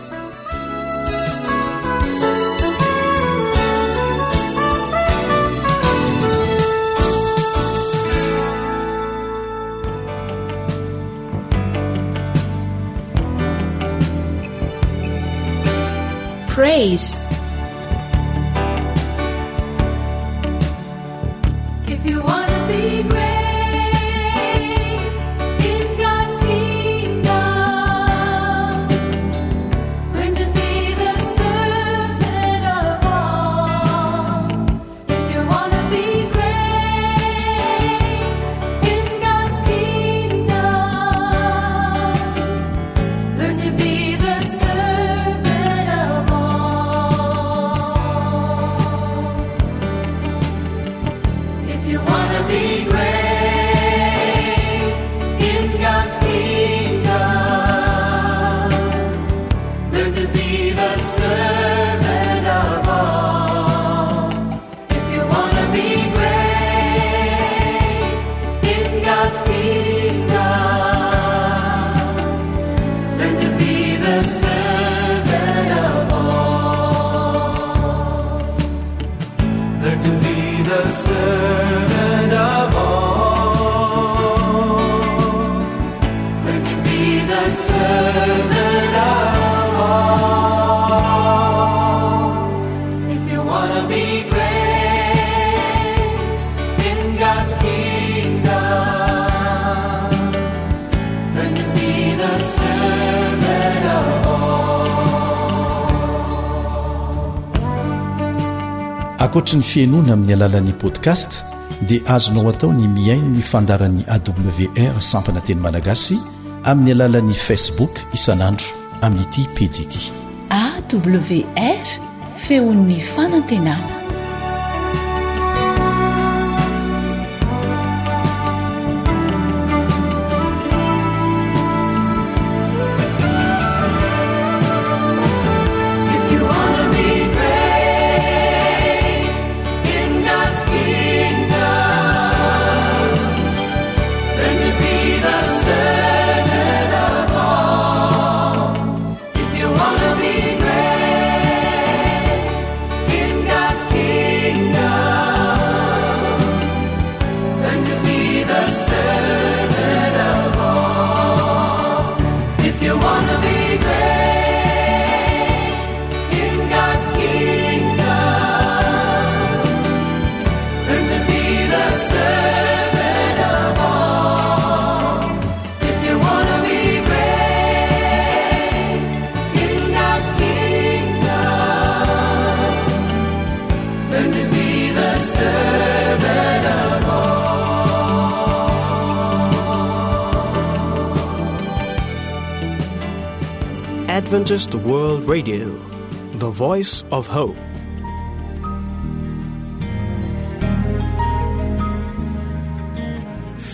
Praise. If you wanna be great in God's kingdom, learn to be the servant of all. If you wanna be great in God's kingdom, learn to be the servant of all. Ankoatry ny fihainoana amin'ny alalan'ny podcast dia azonao atao ny mihaino ny fandaharan'ny AWR sampana teny malagasy amin'ny alalan'ny Facebook isan'andro amin'ity pejy ity. AWR, feon'ny fanantenana. Adventist World Radio, the voice of hope.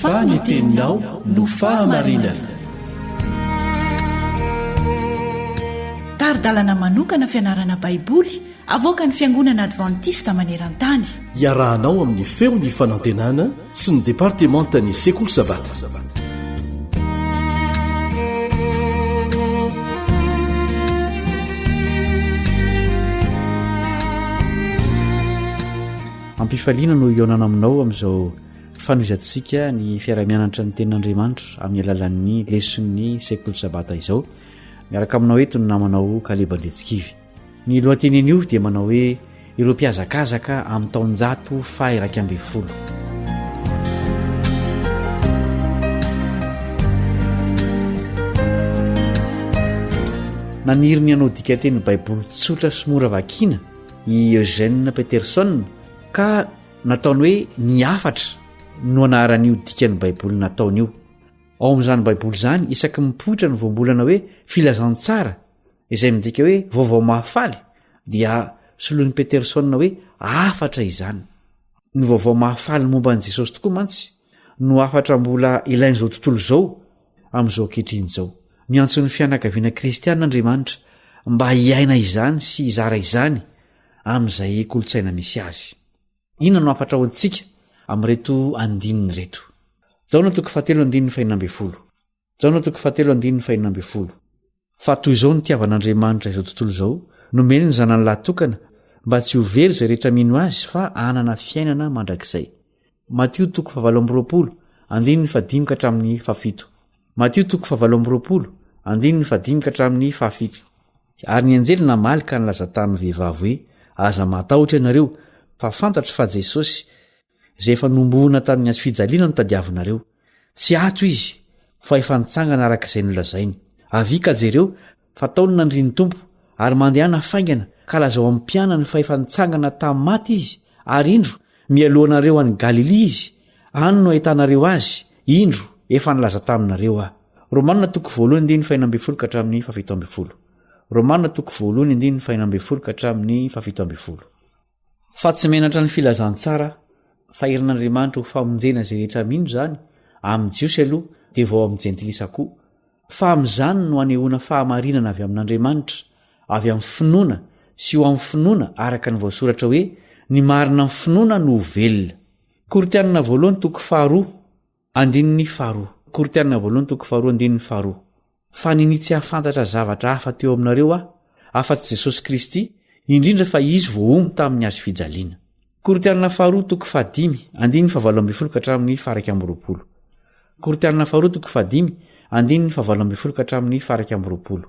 Fa ny teninao no fahamarinana. Tari-dalana manokana fianarana Baiboly avoakan'ny Fiangonana Advantista maneran-tany. Iarahanao amin'ny Feon'ny Fanantenana sy ny Departemantan'ny Sekoly Sabata. Ampifaliana no hihaonana aminao amin'izao fanohizantsika ny fiaraha-mianatra ny tenin'Andriamanitra amin'ny alalan'ny leson'ny sekoly sabata izao. Miaraka aminao eto ny namanao Kaleba Andriantsikivy. Ny lohateny anio dia manao hoe Ireo mpihazakazaka amin'ny taonjato faha-11. Naniry ny hanao dikanteny Baiboly tsotra sy mora vakiana i Eugene Peterson ka nataony hoe Ny Hafatra no anaran'io dikan'ny Baiboly nataony io. Ao amin'izany Baiboly izany, isaky ny mipoitra ny voambolana hoe filazantsara izay midika hoe vaovao mahafaly, dia soloin'i Peterson hoe hafatra izany. Ny vaovao mahafaly momba an'i Jesosy tokoa mantsy no hafatra mbola ilain'izao tontolo izao amin'izao ankehitriny izao. Miantso ny fianakaviana kristiana Andriamanitra mba hiaina izany sy hizara izany amin'izay kolontsaina misy azy. Inona no hafatra ho antsika amin'ireto andininy ireto? Jaona toko fahatelo andininy fahenina ambin'ny folo. Jaona toko fahatelo andininy fahenina ambin'ny folo. Fa toy izao nitiavan'Andriamanitra izao tontolo izao, nomeny ny Zanany lahy tokana, mba tsy ho very izay rehetra mino Azy fa hanana fiainana mandrakizay. Matio toko fahavalo amby 20, andininy fahadimy ka hatramin'ny fahafito. Matio toko fahavalo amby 20, andininy fahadimy ka hatramin'ny fahafito. Ary ny anjely namaly ka nilaza tamin'ny vehivavy hoe, Aza matahotra ianareo, fa fantatro fa Jesosy, izay efa nohomboana tamin'ny hazofijaliana no tadiavinareo. Tsy ato izy, fa efa nitsangana araka izay nolazainy. Avia ka jereo, fa tao no nandrian'ny Tompo, ary mandehana faingana, ka lazao amin'ny mpianany fa efa nitsangana tamin'ny maty izy, ary indro, mialoha anareo any Galilia izy, any no hahitanareo azy, indro, efa nilaza taminareo aho. Romana toko voalohany andininy fahenina ambin'ny folo ka hatramin'ny fahafito ambin'ny folo. Romana toko voalohany andininy fahenina ambin'ny folo ka hatramin'ny fahafito ambin'ny folo. Fa tsy menatra ny filazantsara aho. Fa herin'Andriamanitra ho famonjena izay rehetra mino izany, amin'ny Jiosy aloha, dia vao amin'ny Jentilisa koa. Fa amin'izany no anehoana fahamarinana avy amin'Andriamanitra, avy amin'ny finoana sy ho amin'ny finoana araka ny voasoratra hoe, Ny marina amin'ny finoana no ho velona. Korintianina voalohany toko faharoa andininy faharoa. Korintianina voalohany toko faharoa andininy faharoa. Fa ninia tsy hahafantatra zavatra hafa teo aminareo aho, afa-tsy Jesosy Kristy, indrindra fa Izy voahombo tamin'ny hazo fijaliana. Korintianina faharoa toko fahadimy, andininy fahavalo ambin'ny folo ka hatramin'ny faha-iraika amby roapolo. Korintianina faharoa toko fahadimy, andininy fahavalo ambin'ny folo ka hatramin'ny faha-iraika amby roapolo.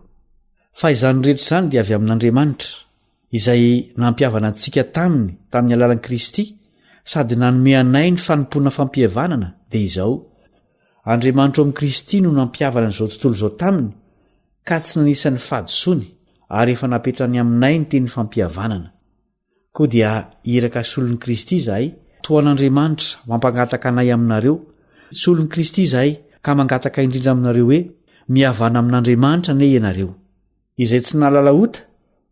Fa izany rehetra izany dia avy amin'Andriamanitra, izay nampihavana antsika taminy tamin'ny alalan'i Kristy, sady nanome anay ny fanompoana fampihavanana, dia izao, Andriamanitra ao amin'i Kristy no nampihavana an'izao tontolo izao taminy, ka tsy nanisa ny fahadisoany, ary efa napetrany aminay ny teny fampihavanana. Koa dia iraka solon'i Kristy izahay, toa an'Andriamanitra mampangataka anay aminareo, solon'i Kristy izahay, ka mangataka indrindra aminareo hoe, Mihavana amin'Andriamanitra anie ianareo. Izay tsy nahalala ota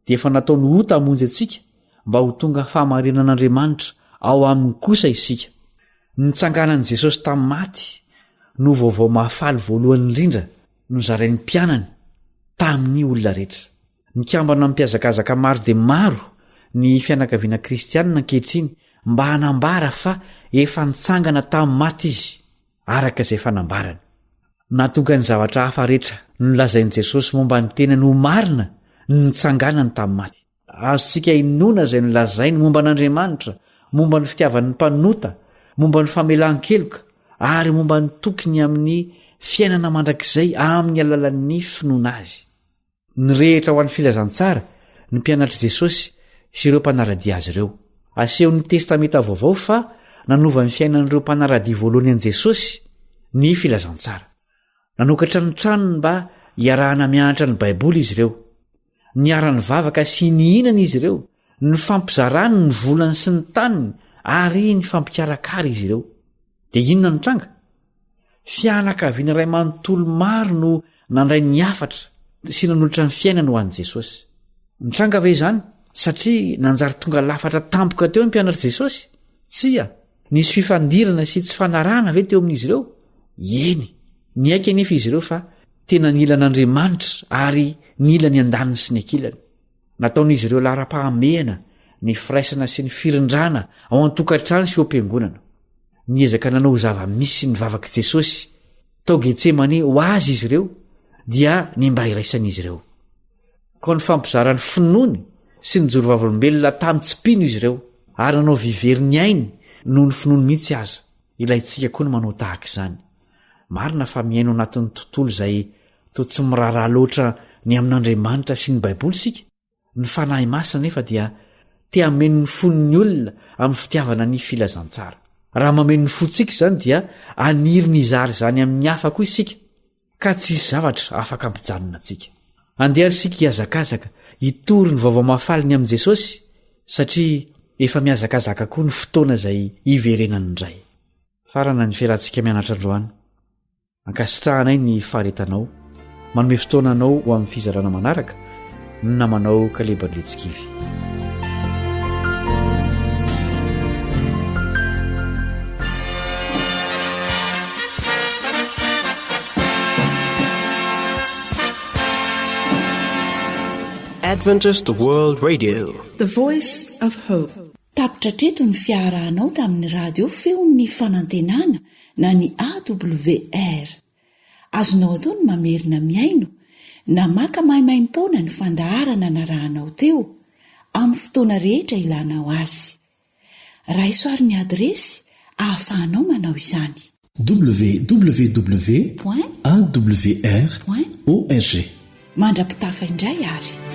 dia efa nataony ota hamonjy antsika mba ho tonga fahamarinan'Andriamanitra ao aminy kosa isika. Ny nitsanganan'i Jesosy tamin'ny maty no vaovao mahafaly voalohany indrindra nozarain'ny mpianany tamin'ny olona rehetra. Mikambana amin'ny mpihazakazaka maro dia maro ny fianakaviana kristianina ankehitriny mba hanambara fa efa nitsangana tamin'ny maty izy. araka izay efa nambarany. Nahatonga ny zavatra hafa rehetra nolazain'i Jesosy momba ny tenany ho marina ny nitsanganany tamin'ny maty. Azontsika inoana izay nolazainy momba an'Andriamanitra, momba ny fitiavany ny mpanota, momba ny famelan-keloka, ary momba ny tokiny amin'ny fiainana mandrakizay amin'ny alalan'ny finoana azy. Nirehitra ho an'ny filazantsara ny mpianatr'i Jesosy sy ireo mpanara-dia azy ireo. Asehon'ny Testamenta Vaovao fa nanova ny fiainan'ireo mpanara-dia voalohany an'i Jesosy ny filazantsara. Nanokatra ny tranony mba hiarahana mianatra ny Baiboly izy ireo. Niara-nivavaka sy nihinana izy ireo, nifampizarany ny volany sy ny taniny ary nifampikarakara izy ireo. Dia inona no tranga? Fianakaviana iray manontolo maro no nandray ny hafatra sy nanolotra ny fiainany ho an'i Jesosy. Nitranga ve izany satria nanjary tonga lafatra tampoka teo ny mpianatr'i Jesosy? Tsia. Nisy fifandirana sy tsy fanarahana ve teo amin'izy ireo? Eny. Niaiky anefa izy ireo fa tena nila an'Andriamanitra ary nila ny andaniny sy ny ankilany. Nataon'izy ireo laharam-pahamehana ny firaisana sy ny firindrana ao an-tokantrano sy eo am-piangonana. Niezaka nanao ho zava-misy ny vavak'i Jesosy tao Getsemane ho azy izy ireo, dia ny mba hiraisan'izy ireo. Koa nifampizara ny finoany sy nijoro vavolombelona tamin'ny tsy mpino izy ireo, ary nanao vivery ny ainy noho ny finoany mihitsy aza. Ilaintsika koa ny manao tahaka izany. Marina fa miaina ao anatin'ny tontolo izay toa tsy miraharaha loatra ny amin'Andriamanitra sy ny Baiboly isika. Ny Fanahy Masina anefa dia te hameno ny fon'ny olona amin'ny fitiavana ny filazantsara. Raha mameno ny fontsika izany dia haniry ny hizara izany amin'ny hafa koa isika, ka tsy hisy zavatra afaka hampijanona antsika. Andeha ary isika hihazakazaka hitory ny vaovao mahafaly ny amin'i Jesosy, satria efa mihazakazaka koa ny fotoana izay hiverenany indray. Farana ny fiarahantsika mianatra androany. Ankasitrahanay ny faharetanao. Manome fotoana anao ho amin'ny fizarana manaraka ny namanao Kaleba Andriantsikivy. Adventist World Radio. The Voice of Hope. Tapitra hatreto ny fiarahanao tamin'ny radio feon'ny fanantenana na ny AWR. Azonao atao ny mamerina mihaino na maka maimaimpoana ny fandaharana narahanao teo, amin'ny fotoana rehetra ilanao azy. Raiso ary ny adiresy ahafahanao manao izany. www. Point. Awr. Point. Org. Mandra-pitafa indray ary.